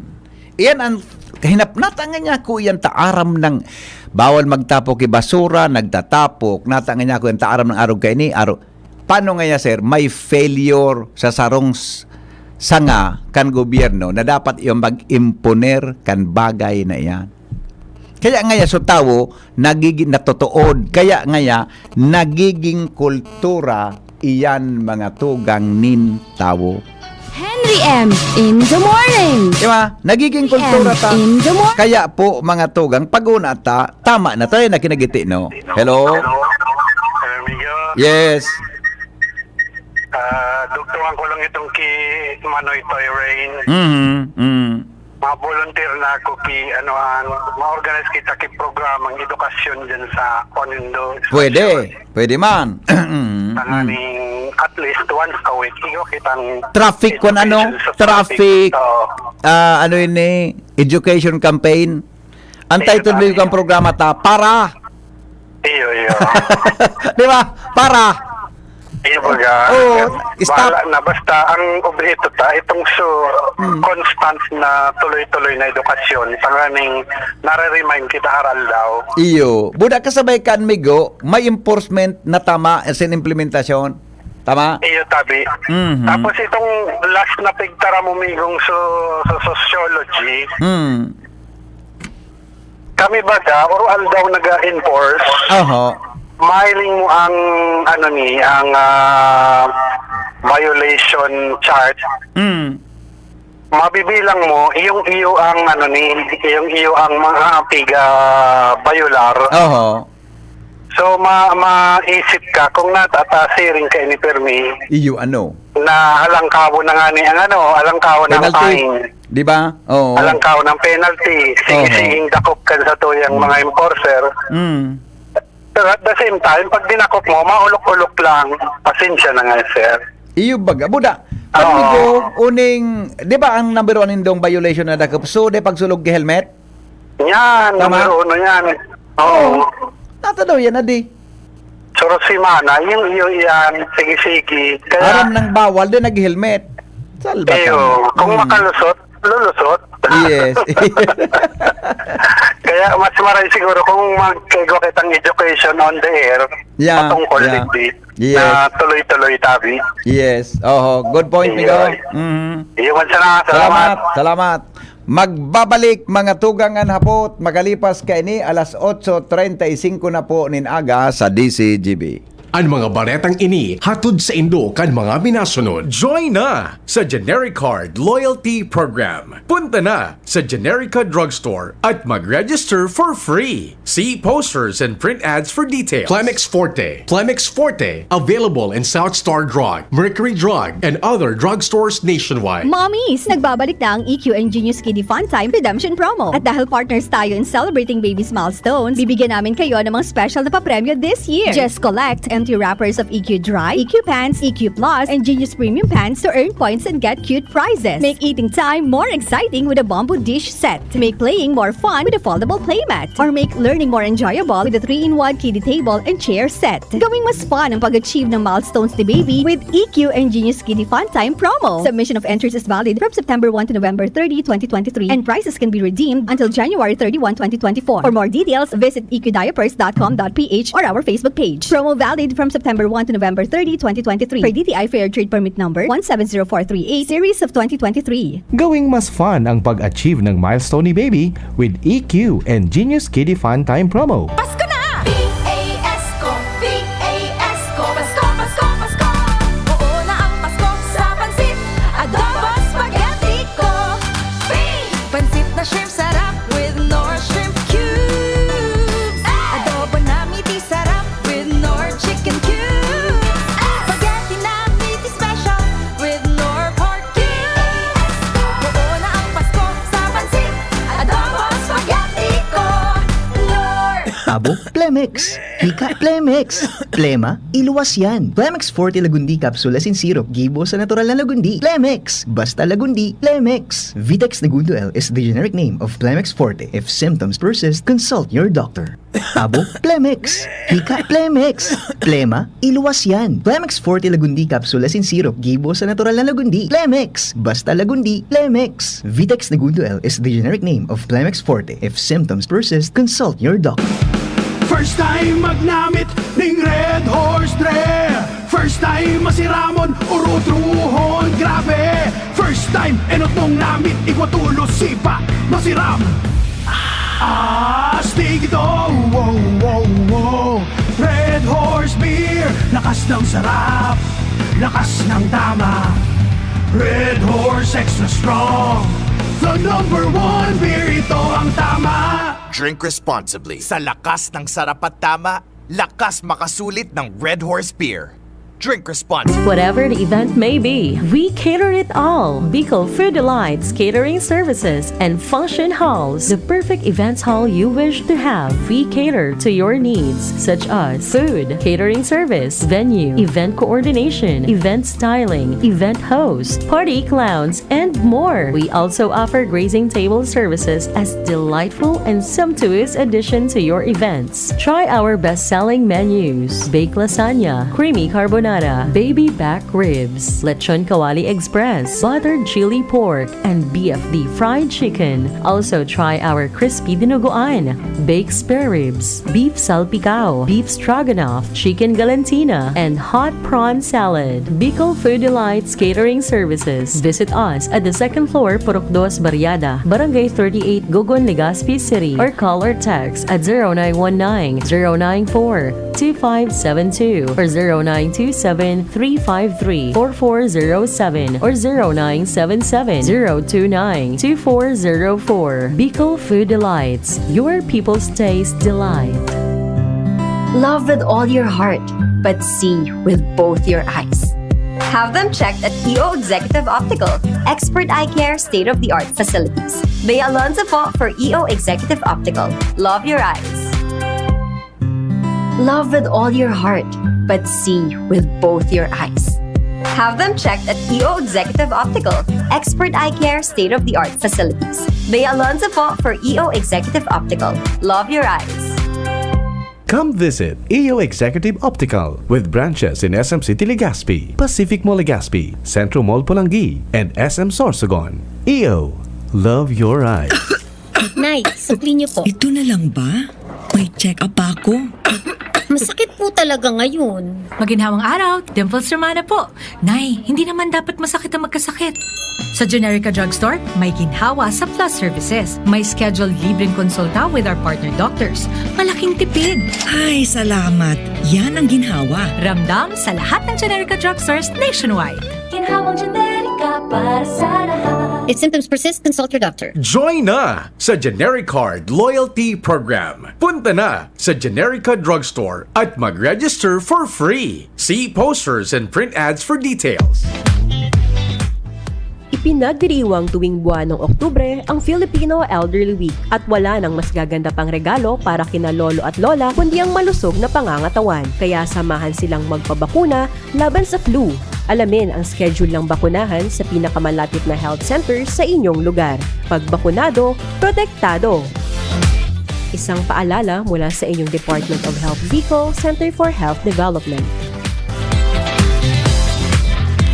Iyan ang kahinap-, nata ngaya ko iyan ta aram ng bawal magtapok ki basura, nagtatapok, nata ngaya ko iyan ta aram ng arog kaini, arog. Paano ngaya, sir, may failure sa sarong s-, sanga kan gobyerno na dapat iyan mag-imponer kan bagay na iyan? Kaya ngaya, so tawo, nagiging, natotood. Kaya ngaya, nagiging kultura iyan, mga tugang nin tawo. Henry M in the morning. Di ba? Nagiging kultura M ta. In the morning. Kaya po, mga tugang, pag-una ta, tama na tayo na kinagiti, no? Hello? Hello, amigo. Yes. Ah, dugtungan ko lang itong ki Manoy Toy Rain. Mhm, mm. Mga volunteer na ako ki, ano, ang ma-organize kita ki programang edukasyon dyan sa Onindo Pwede. Station. Pwede man. Mm. Tanganing at least once a week, igo kitang Traffic kung ano, education sa traffic, traffic. Oo. Ah, ano yun eh, education campaign. Ang Ayun, title tayo. Ng programa ta, Para. Iyo, iyo. Di ba? Para. Iyo, baga. Oo, Bahala stop. Na. Basta ang obheto ta, itong so, Hmm. constant na tuloy-tuloy na edukasyon, tanganing nare-remind kita aral daw. Iyo. Buda kasabay kan migo, may enforcement na tama sa implementasyon. Tama? Iyo, tabi. Mhm. Tapos itong last na pigtara mo, migong so, sa sociology, Hmm. Kami baga, or aldaw nag-enforce, Oho. Mahiling mo ang, ano ni, ang, ah, violation chart. Mm. Mabibilang mo, iyong iyo ang, ano ni, iyong iyo ang mga piga-violar. Oho. So, ma-, maisip ka kung natataas siring ka ini permi. Iyo ano? Na alangkawo na nga ni ang ano, alangkawo ng Penalty. Fine. Di ba? Oo. Alangkawo ng penalty. Sige, Oho. Siging dakop kan sa tuyang Mm. mga enforcer. Mm. Pero at the same time, pag dinakop mo, maulok-ulok lang. Pasensya na nga, sir. Iyo baga. Buda, Oo. Panigo, uning, di ba ang number one indong violation na dakop? So, di pagsulog ki helmet? Yan, Tama? Numero uno yan. Oo. Oo. Nata daw yan, adi. Suro si Mana, yung iyo yan, sige-sige. Kaya Aram ng bawal, di nag-helmet. Salba Iyo, ka. Kung Mm. makalusot, lulusot. Yes. Kaya mas maray siguro kung magkaigwa kitang education on the air, Yeah, patungkol yeah. Digdi, Yes. Na tuloy-tuloy, tabi. Yes. Oho. Good point, Iyo. Migo. Mhm. Iyo man sana. Salamat. Salamat. Salamat. Magbabalik, mga tugang, an hapot, makalipas kaini, alas otso treinta y cinco na po nin aga sa D C G B. An mga baretang ini hatod saindo kan mga minasunod. Join na sa Generic Card Loyalty Program. Punta na sa Generica Drugstore at mag-register for free. See posters and print ads for details. Plemex Forte. Plemex Forte. Available in South Star Drug, Mercury Drug, and other drugstores nationwide. Mommies, nagbabalik na ang E Q and Genius Kiddy Fun Time Redemption Promo. At dahil partners tayo in celebrating baby's milestones, bibigyan namin kayo ng mga special na papremyo this year. Just collect empty wrappers of E Q Dry, E Q Pants, E Q Plus, and Genius Premium Pants to earn points and get cute prizes. Make eating time more exciting with a Bamboo Dish Set. Make playing more fun with a foldable playmat. Or make learning more enjoyable with a three-in-one kiddie table and chair set. Gawing mas fun ang pag-achieve ng milestones ni baby with E Q and Genius Kiddie Fun Time promo. Submission of entries is valid from September one to November thirty, twenty twenty-three, and prizes can be redeemed until January thirty-one, twenty twenty-four. For more details, visit E Q diapers dot com dot P H or our Facebook page. Promo valid from September one to November thirty, twenty twenty-three. Per D T I Fair Trade Permit Number one seven zero four three eight, Series of twenty twenty-three. Gawing mas fun ang pag-achieve ng milestone ni baby with E Q and Genius Kiddie Fun Time promo. Pasko na! P A S ko, P A S ko, Pasko, Pasko, Pasko. Oo na ang Pasko sa pansit, adobo, spaghetti ko. Free! Pansit na shrimp sarap with Knorr Shrimp Cubes. Adobo na miti sarap with Knorr Chicken Cubes. Spaghetti na miti special with Knorr Pork Cubes. Oo na ang Pasko sa pansit, adobo, spaghetti ko. Knorr! Abo, Plemex. Hika, Plemex. Plema, iluwas yan. Plemex Forte Lagundi Capsule Asin Syrup. Gibo sa natural na Lagundi. Plemex. Basta Lagundi, Plemex. Vitex Negundo L is the generic name of Plemex Forte. If symptoms persist, consult your doctor. Abo, Plemex. Hika, Plemex. Plema, iluwas yan. Plemex Forte Lagundi Capsule Asin Syrup. Gibo sa natural na Lagundi. Plemex. Basta Lagundi, Plemex. Vitex Negundo L is the generic name of Plemex Forte. If symptoms persist, consult your doctor. First time magnamit ning Red Horse Dre. First time masiramon, urutrohon, grabe. First time, enot mong namit, igwa tulos, sipa, masiram. Astig ito, wow, wow, wow. Red Horse Beer, lakas ng sarap, lakas ng tama. Red Horse Extra Strong, the number one beer, ito ang tama. Drink responsibly. Sa lakas ng sarap at tama, lakas makasulit ng Red Horse Beer. Drink responsibly. Whatever the event may be, we cater it all. Bicol Food Delights Catering Services and Function Halls, the perfect events hall you wish to have. We cater to your needs, such as food, catering service, venue, event coordination, event styling, event host, party clowns, and more. We also offer grazing table services as delightful and sumptuous addition to your events. Try our best-selling menus: baked lasagna, creamy carbonara, baby back ribs, lechon kawali express, buttered chili pork, and B F D fried chicken. Also try our crispy dinuguan, baked spare ribs, beef salpicao, beef stroganoff, chicken galantina, and hot prawn salad. Bicol Food Delights Catering Services. Visit us at the second floor, Purok Dos Barriada, Barangay thirty-eight, Gogon, Legazpi City, or call or text at zero nine one nine, zero nine four, two five seven two or zero nine two seven, three five three, four four zero seven or zero nine seven seven, zero two nine, two four zero four. Bicol Food Delights, your people's taste delight. Love with all your heart, but see with both your eyes. Have them checked at E O Executive Optical. Expert eye care, state-of-the-art facilities. Bea Alonzo po for E O Executive Optical. Love your eyes. Love with all your heart, but see with both your eyes. Have them checked at E O Executive Optical. Expert eye care, state-of-the-art facilities. Bea Alonzo po for E O Executive Optical. Love your eyes. Come visit E O Executive Optical with branches in S M City Legazpi, Pacific Mall Legazpi, Centro Mall Polangui, and S M Sorsogon. E O, love your eyes. Nay, sukli niyo po. Ito na lang ba? May check-up pa ako. Masakit po talaga ngayon. Maginhawang araw, Dimples Romana po. Nay, hindi naman dapat masakit ang magkasakit. Sa Generica Drugstore, may ginhawa sa Plus Services. May scheduled libreng konsulta with our partner doctors. Malaking tipid. Ay, salamat. Yan ang ginhawa. Ramdam sa lahat ng Generica Drugstores nationwide. Ginhawang Generica para sa lahat. If symptoms persist, consult your doctor. Join na sa Generic Card Loyalty Program. Punta na sa Generica Drugstore at mag-register for free. See posters and print ads for details. Ipinagdiriwang tuwing buwan ng Oktubre ang Filipino Elderly Week at wala nang mas gaganda pang regalo para kina lolo at lola kundi ang malusog na pangangatawan. Kaya samahan silang magpabakuna laban sa flu. Alamin ang schedule ng bakunahan sa pinakamalapit na health center sa inyong lugar. Pagbakunado, protektado! Isang paalala mula sa inyong Department of Health Bicol, Center for Health Development.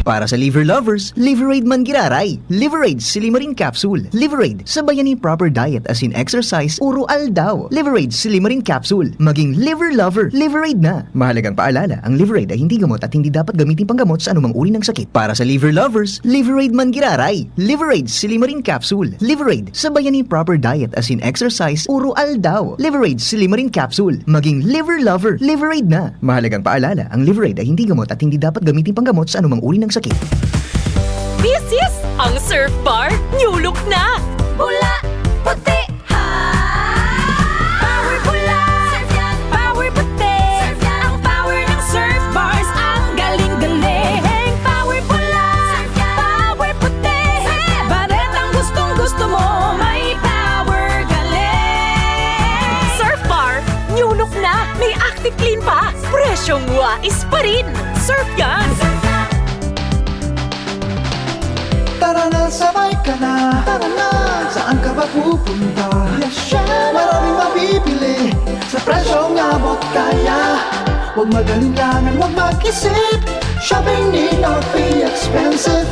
Para sa liver lovers, Liveraid man giraray. Liveraid Silimarin Capsule. Liveraid, sabayan ni proper diet as in exercise, uro aldaw. Liveraid Silimarin Capsule. Maging liver lover, Liveraid na. Mahalagang paalala, ang Liveraid ay hindi gamot at hindi dapat gamitin panggamot sa anumang uri ng sakit. Para sa liver lovers, Liveraid man giraray. Liveraid Silimarin Capsule. Liveraid, sabayan ni proper diet as in exercise, uro aldaw. Liveraid Silimarin Capsule. Maging liver lover, Liveraid na. Mahalagang paalala, ang Liveraid ay hindi gamot at hindi dapat gamitin panggamot sa anumang uri ng sakit. Misis, ang Surf Bar, new look na! Pula, puti, ha! Power pula, surf yan, power puti. Surf yan, ang power ng Surf Bars, ang galing-galing. Power pula, surf yan, power puti. Baretang gustong-gusto mo, may power galing. Surf Bar, new Wais pa rin! Surf yan! Tara na, sabay ka na. Tara na. Saan ka ba pupunta? Yes, syempre. Maraming mabibili sa presyong abot kaya. Huwag mag-alinlangan, huwag mag-isip. Shopping need not be expensive.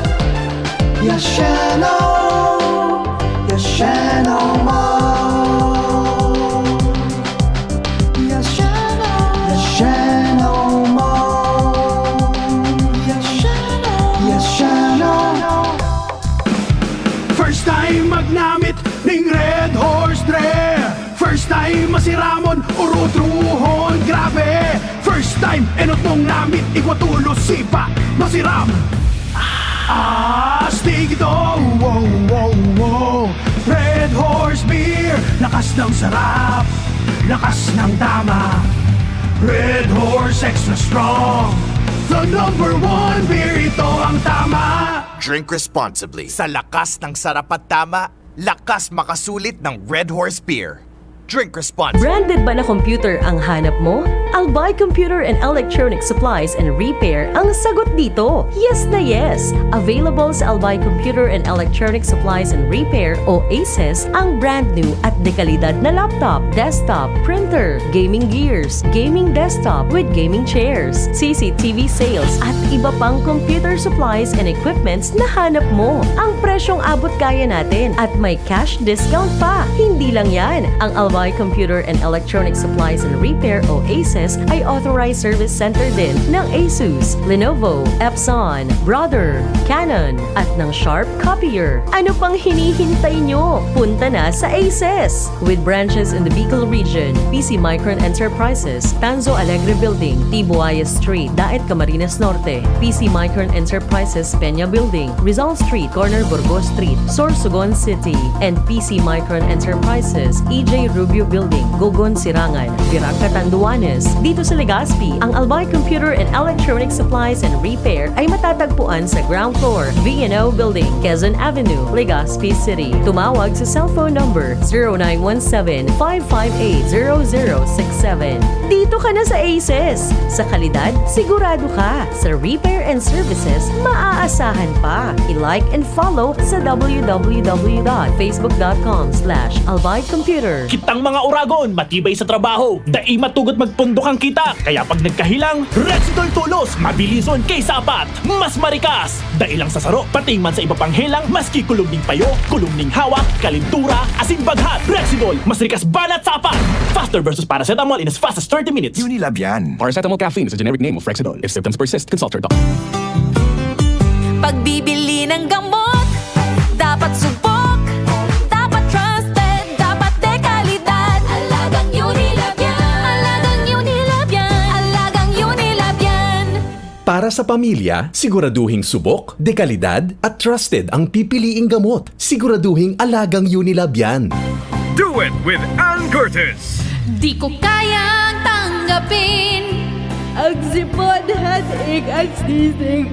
Yes, Shano. Yes, Shano Mall. Yes, Shano. Yes, Shano Mall. Yes, Shano. Yes, Shano. First time magnamit ning Red Horse Dre. First time masiramon, urutruhon, grabe. First time, enot mong namit, igwa tulos, sipa, masiram. Astig ito, wow, wow, wow. Red Horse Beer, lakas ng sarap, lakas ng tama. Red Horse Extra Strong, the number one beer, ito ang tama. Drink responsibly. Sa lakas ng sarap at tama, lakas makasulit ng Red Horse Beer. Drink responsibly. Branded ba na computer ang hanap mo? Albay Computer and Electronic Supplies and Repair ang sagot dito. Yes na yes! Available sa Albay Computer and Electronic Supplies and Repair o ACES ang brand new at dekalidad na laptop, desktop, printer, gaming gears, gaming desktop with gaming chairs, C C T V sales at iba pang computer supplies and equipments na hanap mo. Ang presyong abot kaya natin at may cash discount pa. Hindi lang yan, ang Albay Computer and Electronic Supplies and Repair o ACES ay authorized service center din ng Asus, Lenovo, Epson, Brother, Canon, at ng Sharp Copier. Ano pang hinihintay nyo? Punta na sa ACES! With branches in the Bicol region, P C Micron Enterprises, Tanzo Alegre Building, Tibuaya Street, Daet, Camarines Norte, P C Micron Enterprises, Peña Building, Rizal Street, corner Burgos Street, Sorsogon City, and P C Micron Enterprises, E J Rubio Building, Gogon, Sirangan, Virac, Catanduanes. Dito sa Legazpi, ang Albay Computer and Electronic Supplies and Repair ay matatagpuan sa ground floor, V N O Building, Quezon Avenue, Legazpi City. Tumawag sa cellphone number zero nine one seven, five five eight, zero zero six seven. Dito ka na sa ACES! Sa kalidad, sigurado ka. Sa repair and services, maaasahan pa. I-like and follow sa w w w dot facebook dot com slash albay computer. Kitang mga uragon, matibay sa trabaho, dai matugot magpundok ang kita. Kaya pag nagkahilang, Rexidol Tulos, mabilison kay sapat, mas marikas. Dai lang sa saro, pati man sa iba pang helang, maski kulog ning payo, kulog ning hawak, kalintura, asin baghat. Rexidol, mas rikas banat sapat. Faster versus paracetamol in as fast as thirty minutes. Unilab yan. Paracetamol caffeine is a generic name of Rexidol. If symptoms persist, consult your doctor. Pagbibili ng gamot, dapat subok, dapat trusted, dapat dekalidad. Alagang Unilab yan. Alagang Unilab yan. Alagang Unilab yan. Para sa pamilya, siguraduhing subok, dekalidad, at trusted ang pipiliing gamot. Siguraduhing alagang Unilab yan. Do it with Ann Curtis. Di ko kayang tanggapin ang sipon, headache, at sneezing.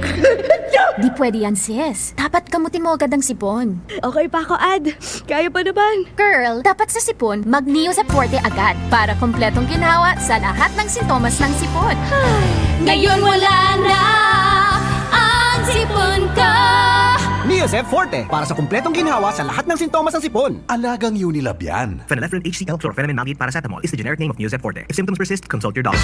Di pwede yan, sis. Dapat gamutin mo agad ang sipon. Okay pa ako, Ad. Kaya pa naman. Girl, dapat sa sipon, mag Neozep Forte agad para kompletong ginhawa sa lahat ng sintomas ng sipon. Ngayon wala na ang sipon ko. Neozep Forte para sa kompletong ginhawa sa lahat ng sintomas ng sipon. Alagang Unilab yan. Phenylephrine H C L, chlorphenamine maleate, paracetamol is the generic name of Neozep Forte. If symptoms persist, consult your doctor.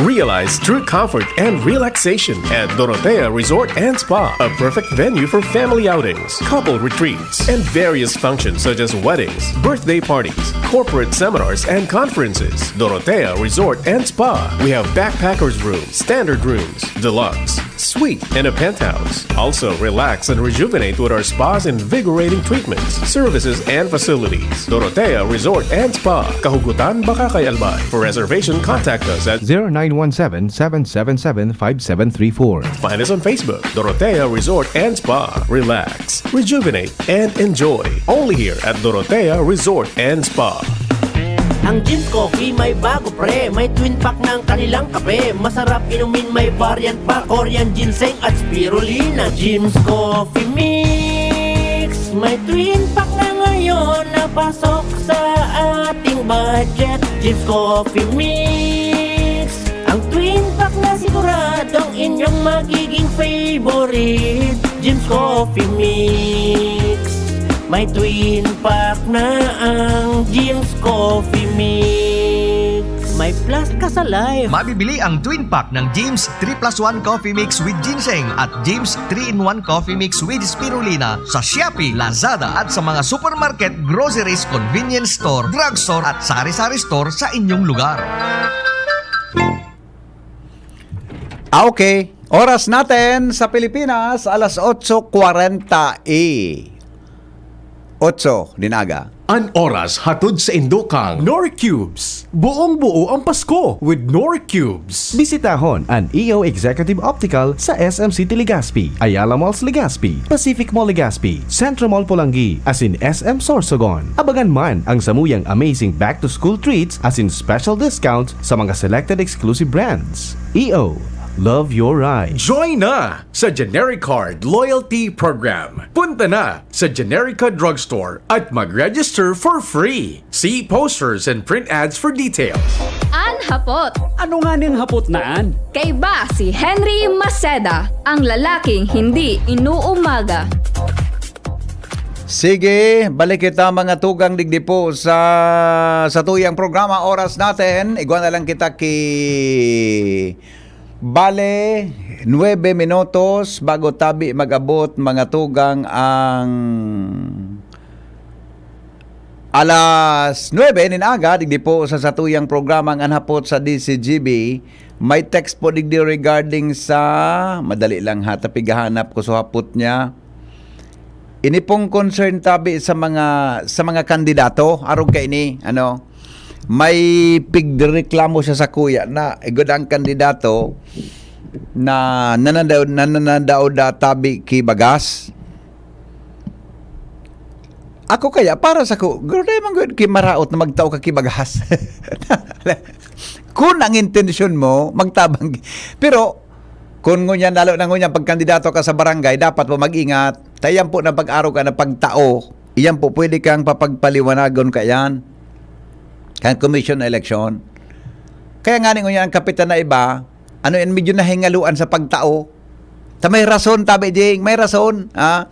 Realize true comfort and relaxation at Dorotea Resort and Spa, a perfect venue for family outings, couple retreats, and various functions such as weddings, birthday parties, corporate seminars, and conferences. Dorotea Resort and Spa. We have backpackers room, standard rooms, deluxe, suite, and a penthouse. Also, relax and rejuvenate with our spa's invigorating treatments, services, and facilities. Dorotea Resort and Spa, Kahugutan, Bacacay, Albay. For reservation, contact us at zero nine one seven, seven seven seven, five seven three four. Find us on Facebook, Dorotea Resort and Spa. Relax, rejuvenate, and enjoy. Only here at Dorotea Resort and Spa. Ang Jim's Coffee may bago, pre. May twin pack ng kanilang kape. Masarap inumin, may variant pa. Korean ginseng at spirulina. Jim's Coffee Mix. May twin pack na ngayon na pasok sa ating budget. Jim's Coffee Mix. Ang twin Impact na siguradong inyong magiging favorite, Jim's Coffee Mix. May twin pack na ang Jim's Coffee Mix. May plus ka sa life. Mabibili ang twin pack ng Jim's three plus one Coffee Mix with Ginseng at Jim's three-in-one Coffee Mix with Spirulina sa Shopee, Lazada at sa mga supermarket, groceries, convenience store, drugstore at sari-sari store sa inyong lugar. Ah, okay. Oras natin sa Pilipinas, alas otso kwarenta y otso nin aga. An oras hatod sa indo kang Nor Cubes. Buong buo ang Pasko with Nor Cubes. Bisitahon an E O Executive Optical sa S M City Legazpi, Ayala Malls Legazpi, Pacific Mall Legazpi, Centro Mall Polangui, asin S M Sorsogon. Abangan man ang samuyang amazing back-to-school treats asin special discounts sa mga selected exclusive brands. E O, love your ride. Join na sa Generic Card Loyalty Program. Punta na sa Generica Drugstore at mag-register for free. See posters and print ads for details. An hapot. Ano nga ning hapot na an? Kaiba si Henry Maceda, ang lalaking hindi inuumaga. Sige, balik kita mga tugang digdi po sa satuyang programa Oras Natin. Igwa na lang kita ki Bale, nuebe minutos bago tabi mag-abot mga tugang ang alas nuebe nin aga, digdi po sa satuyang programang An Hapot sa D C G B. May text po digdi regarding sa, madali lang ha, tapigahanap ko sa hapot niya. Ini pong concern tabi sa mga sa mga kandidato, arog kaini, ano, may pigreklamo siya sa kuya na igod ang kandidato na nananadaw, nananadaw da tabi ki bagas. Ako kaya, para sa ko, grabe man gud ki maraot na magtao ka ki bagas. Kung ang intensyon mo, magtabang. Pero, kung ngunyan, lalo na ngunyan, pag kandidato ka sa barangay, dapat po mag-ingat. Tayan po ng pag-araw ka na pagtao. Iyan po, pwede kang papagpaliwanagon ka yan. Kan commission na eleksyon. Kaya nga ni ngunyan, ang kapitan na iba, ano yan, medyo nahingaluan sa pagtao. Ta may rason, tabi, Jing, may rason. Ha?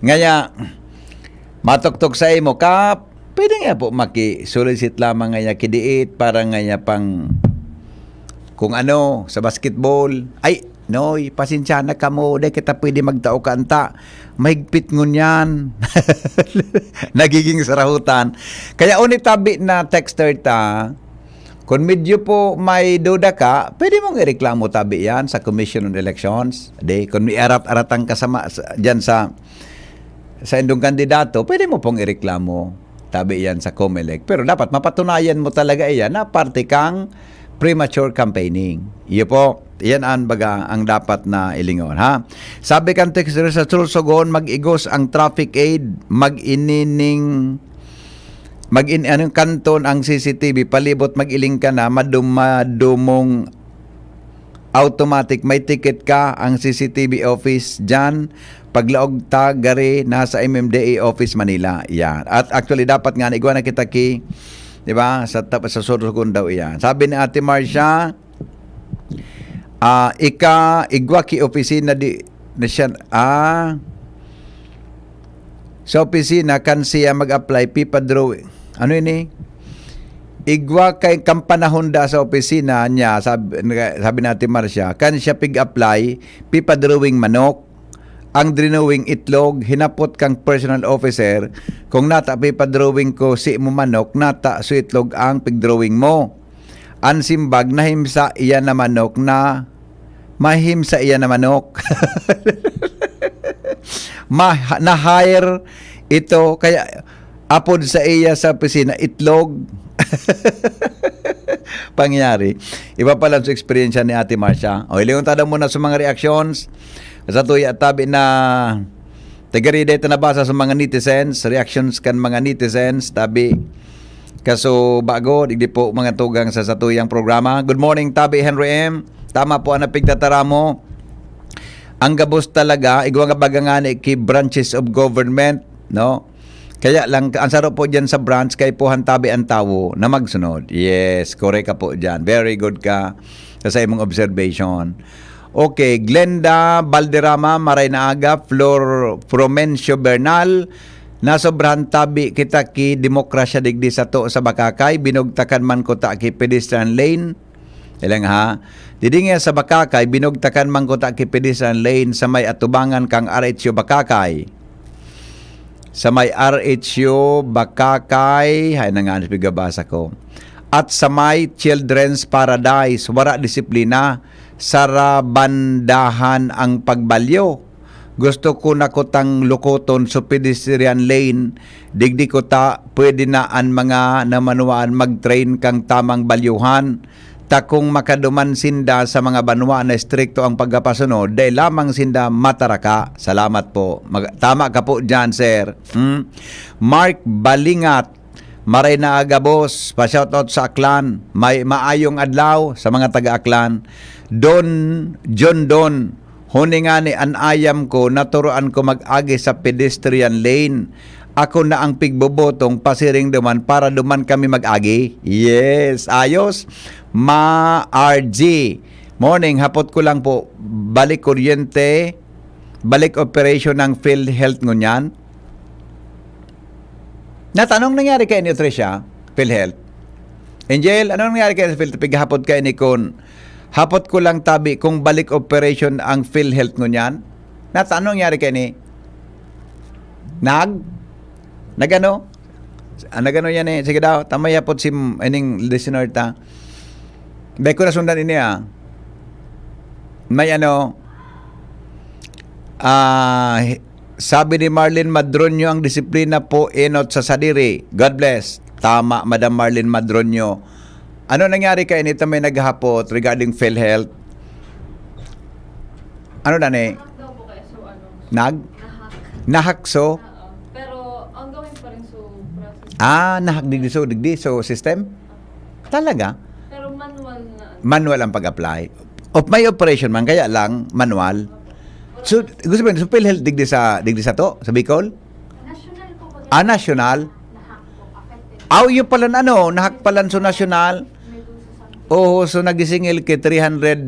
Ngaya, matuktok sa imo, Kap, pwede nga po maki-solicit lamang ngaya kidiit para ngaya pang kung ano, sa basketball. Ay, Noy, pasensya na kamo, di kita pwede magtao kanta. Mahigpit ngunyan. Nagiging sarahutan. Kaya unit tabi na texter ta, kung medyo po may duda ka, pwede mong ireklamo tabi yan sa Commission on Elections. Di, kung may arat-aratan ka sa, ma- sa, dyan sa, sa indong kandidato, pwede mo pong ireklamo tabi yan sa Comelec. Pero dapat mapatunayan mo talaga iyan na parte kang premature campaigning. Iyo po, iyan ang baga ang dapat na ilingon, ha? Sabi kan texter sa Sorsogon, mag-igos ang traffic aid, mag-inining mag-in anong kanton ang C C T V, palibot mag-iling ka na, madum- madumong automatic, may ticket ka ang C C T V office dyan. Paglaog ta gari nasa M M D A office Manila. Yan. At actually, dapat nga, naigwa na kita ki, di ba, sa, tap- sa Sorsogon daw iyan. Sabi ni Ate Marcia, ah, ika, igwa ki opisina di, na siya, ah, sa opisina, kan siya mag-apply, pipadrawing. Ano ini? Igwa kay kan panahon da sa opisina niya, sabi, sabi ni Ate Marcia, kan siya pig-apply, pipadrawing manok. Ang drinowing itlog, hinapot kang personal officer, kung nata pipadrawing ko si mo manok, nata so itlog ang pigdrawing mo. An simbag, nahimsa iya na manok na, mahimsa iya na manok. Ma, na-hire ito, kaya apod sa iya sa opisina, itlog. Pangyari. Iba pa lang sa eksperyensya ni Ate Marcia. O, ilingon ta daw muna sa mga reactions. Sa tuya tabi na taga-read ito nabasa sa mga netizens, reactions kan mga netizens, tabi. Kaso bago, digdi po mga tugang sa satuyang programa. Good morning, Tabi Henry M. Tama po ang napigtatara mo. Ang gabos talaga, igwa nga baga ngani ki branches of government, no? Kaya lang, ang saro po dyan sa branch, kay puhan tabi ang tawo na magsunod. Yes, correct ka po dyan. Very good ka sa, sa imong observation. Okay, Glenda Balderrama, maray na aga, Flor Promencio Bernal, nasobrahan tabi kita ki demokrasya digdi sato sa Bakakay, binugtakan man ko ta ki pedestrian lane. Ilang ha, didi nga sa Bakakay, binugtakan man ko ta ki pedestrian lane sa may atubangan kang R H U Bakakay. Sa may R H U Bakakay, hay na nga, ano pigabasa ko. At sa may Children's Paradise, wara disiplina, sarabandahan ang pagbalyo. Gusto ko na kutang lukoton sa pedestrian lane, digdi ko ta pwede na an mga namanwaan mag-train kang tamang balyuhan. Ta kung makaduman sinda sa mga banwa na estrikto ang pagkapasunod, dai lamang sinda mataraka. Salamat po. Mag-, tama ka po dyan, sir. Hmm? Mark Balingat, maray na aga, boss. Pa-shoutout sa Aklan. May maayong adlaw sa mga taga-Aklan. Don, John Don, huni ngani an ayam ko, naturoan ko mag-agi sa pedestrian lane. Ako na ang pigbobotong pasiring duman para duman kami mag-agi. Yes, ayos. Ma R G. Morning, hapot ko lang po, balik kuryente, balik operation ng PhilHealth ngunyan? Nata, anong nangyari kay ni Tricia? PhilHealth. Angel, anong nangyari kay PhilHealth? Pighapot kay ni kun, hapot ko lang tabi kung balik operation ang PhilHealth ngunyan? Nata, anong nangyari kay ni? Nag? Nagano? Ah, nagano yan eh. Sige daw, tamay hapot si m-, ining listener ta. Be ko nasundan ini ah. May ano, ah, sabi ni Marlene Madronio, "Ang disiplina po enot sa sadiri." God bless. Tama, Madam Marlene Madronio. Ano nangyari kay nito may naghapot regarding PhilHealth? Ano na ni? Nag? Nahak so? Oo. Pero ongoing pa rin so process. Ah, nahak digdi so, digdi so system? Talaga? Pero manual na ano. Manual ang pag-apply. Op-, may operation man, kaya lang manual. So, gusto mo, so PhilHealth digdi sa, digdi sa to, sa Bicol? National po kasi. Ah, national? Nahak po, affected. Aw, yun pala na, ano, nahak pala so national. Oo, so nagisingil ki three hundred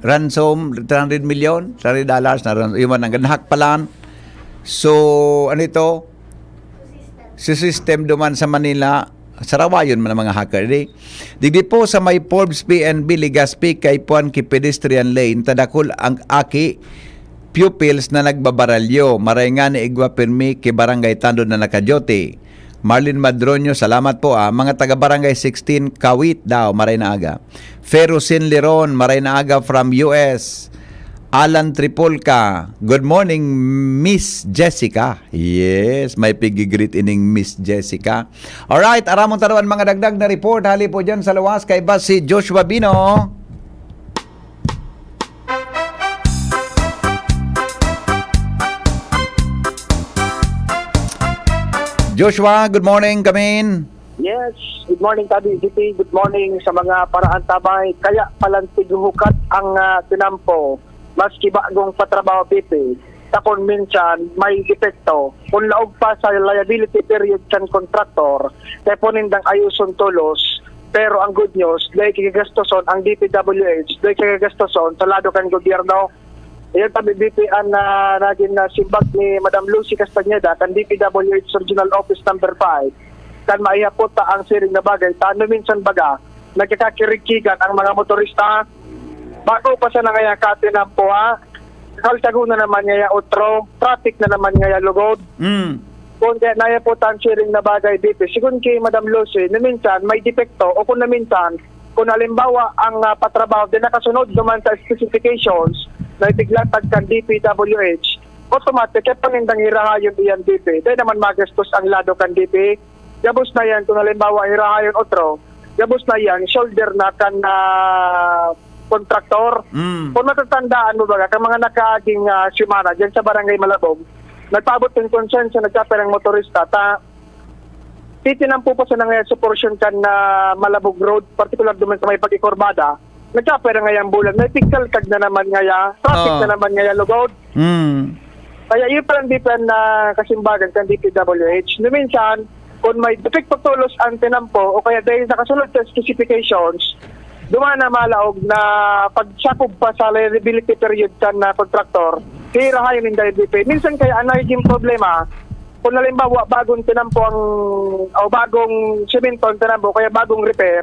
ransom, three hundred million, three hundred dollars na ransom. Yun man, ang nahak pala. So, ano ito? Si system duman sa Manila, sarawayon man ang mga hacker, di? Digdi po sa may Forbes P N B Legazpi, kaipuhan ki pedestrian lane, tadakol ang aki pupils na nagbabaralyo. Maray nga ni igwa pirmi ki Barangay Tandon na naka-duty. Marlene Madronio, salamat po ah. Mga taga Barangay sixteen, Kawit daw, maray na aga. Ferusin Liron, maray na aga from U S. Alan Tripolca, good morning, Miss Jessica. Yes, may pigigreet ining Miss Jessica. Alright, aramon ta daw an mga dagdag na report hali po dyan sa luwas kay ba si Joshua Bino. Joshua, good morning, come in. Yes, good morning, Tabi G P. Good morning sa mga paraantabay. Kaya palang tighuhukat ang ah, tinampo. Maski bagong patrabaho, P P, ta kun minsan may epekto. Kun laog pa sa liability period kan kontraktor, kaya po nindang ayuson tolos. Pero ang good news, dahil kikagastoson ang D P W H, dahil kikagastoson sa lado kan gobyerno. Ayan, Tabi G P, ang ah, naging ah, simbag ni Madam Lucy Castañeda, kan D P W H Regional Office Number five, kan maihapot ta ang siring na bagay. Tano minsan baga, nagkakakirikigan ang mga motorista. Bago pa sana ngaya katinampo, ha? Kaltago na naman ngaya otro, traffic na naman ngaya lugod. Mm. Kung kaya naya po tan siring na bagay dito, sigun kay Madam Lucy, na minsan may depekto o kung na minsan, kung halimbawa ang ah, patrabaho din nakasunod naman sa specifications na itiglatag kan D P W H, automatic, kaya panindang hirahayon iyan dito. Dahil naman magastos ang lado kan D P, gabos na yan, kung halimbawa, hirahayon otro, gabos na yan, shoulder na kan ah, kontraktor. Mm. Kung matatandaan mo baga, kan mga nakaaging ah, semana, dyan sa Barangay Malabog, nagpaabot ng konsensya, nagkapirang motorista, ta, titinampo pa sa nangyayari sa porsyon kan ah, Malabog Road, partikular duman sa may pag-ikurbada, nagkapirang ngayang bulan, may pigkalkag na naman ngaya, traffic Oh. na naman ngaya, lugod. Mm. Kaya yun pala ang dipan na kasimbagan kan D P W H. No, minsan, kung may depekto tolos ang tinampo o kaya dahil nakasunod sa specifications, duman na malaog na pagsakop pa sa liability period kan na kontraktor, hirahayon ninda yung D P. Minsan kaya ang nagiging problema, kung halimbawa bagong tinampo ang, o bagong semento ang tinampo, kaya bagong repair,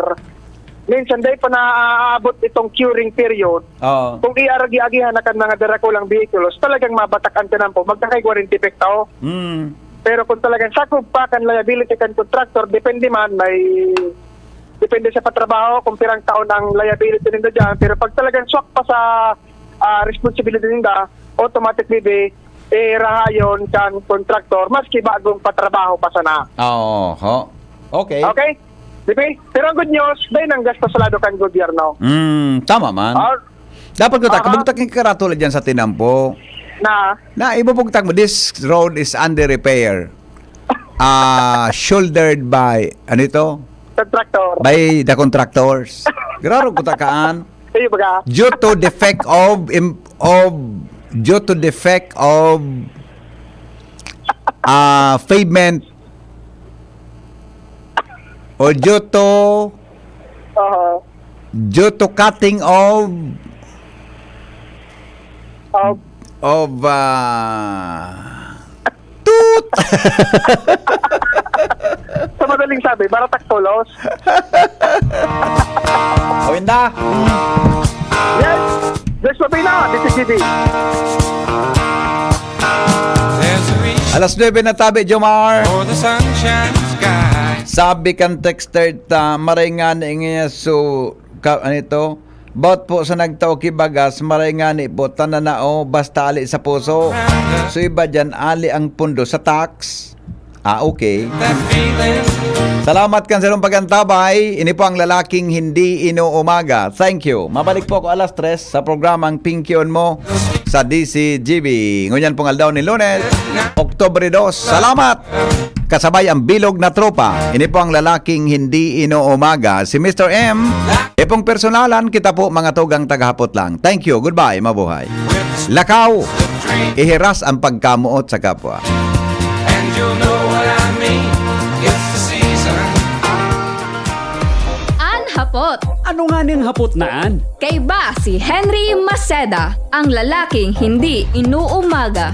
minsan dahil pa naaabot itong curing period, Oo. kung iaragi-agihan na kan mga darakulang vehikulos, talagang mabatak ang tinampo, magkakaigwa rin epekto. Mm. Pero kung talagang sakop pa kan liability kan contractor, depende man, may depende sa patrabaho kung pirang taon ang liability ninda dyan. Pero pag talagang swak pa sa ah, responsibility ninda, automatic bibi, eh, rahayon kan contractor, maski bagong patrabaho pa sana. Oo, ho. Okay. Okay? Dibi? Pero ang good news, dahil nang gasto sa lado kan gobyerno. Mm, tama man. Or, Dapat ko ta, Aha. kabugtak yung karatula dyan sa tinampo. na, Na, ibubugtak mo, this road is under repair. Ah, shouldered by, ano ito? contractor. By the contractors. Graro ko takaan. Kayo baga? Due to defect of, im- of, due to defect of uh, pavement or due to Oo. due to cutting of Oh, of uh, toot. sa madaling sabi, baratak tolos. Awinda. Yes! Yes, Papina, D T G D. There's a reason Alas nuebe na tabi, Jomar. for the sunshine sky. Sabi kan texter ta, maray nga ni nga so, ka, ano ito? Bout po sa nagtao ki bagas, maray nga ni po, tananao, basta ali sa puso. So iba dyan, ali ang pundo sa tax. Ah, okay. That feeling. Salamat kan sarong pagantabay. Ini po ang lalaking hindi inuumaga. Thank you. Mabalik po ako alas tres sa programang Pinkion Mo sa D C G B. Ngunyan pong aldaw ni Lunes, Oktubre dos. Salamat! Kasabay ang bilog na tropa. Ini po ang lalaking hindi inuumaga. Si Mister M. Ipong personalan, kita po mga tugang tagahapot lang. Thank you. Goodbye. Mabuhay. Lakaw! Ihiras ang pagkamuot sa kapwa. And you'll know what I mean. It's the season. An hapot. Ano nga ning hapot na an? Kaiba si Henry Maceda, ang lalaking hindi inuumaga.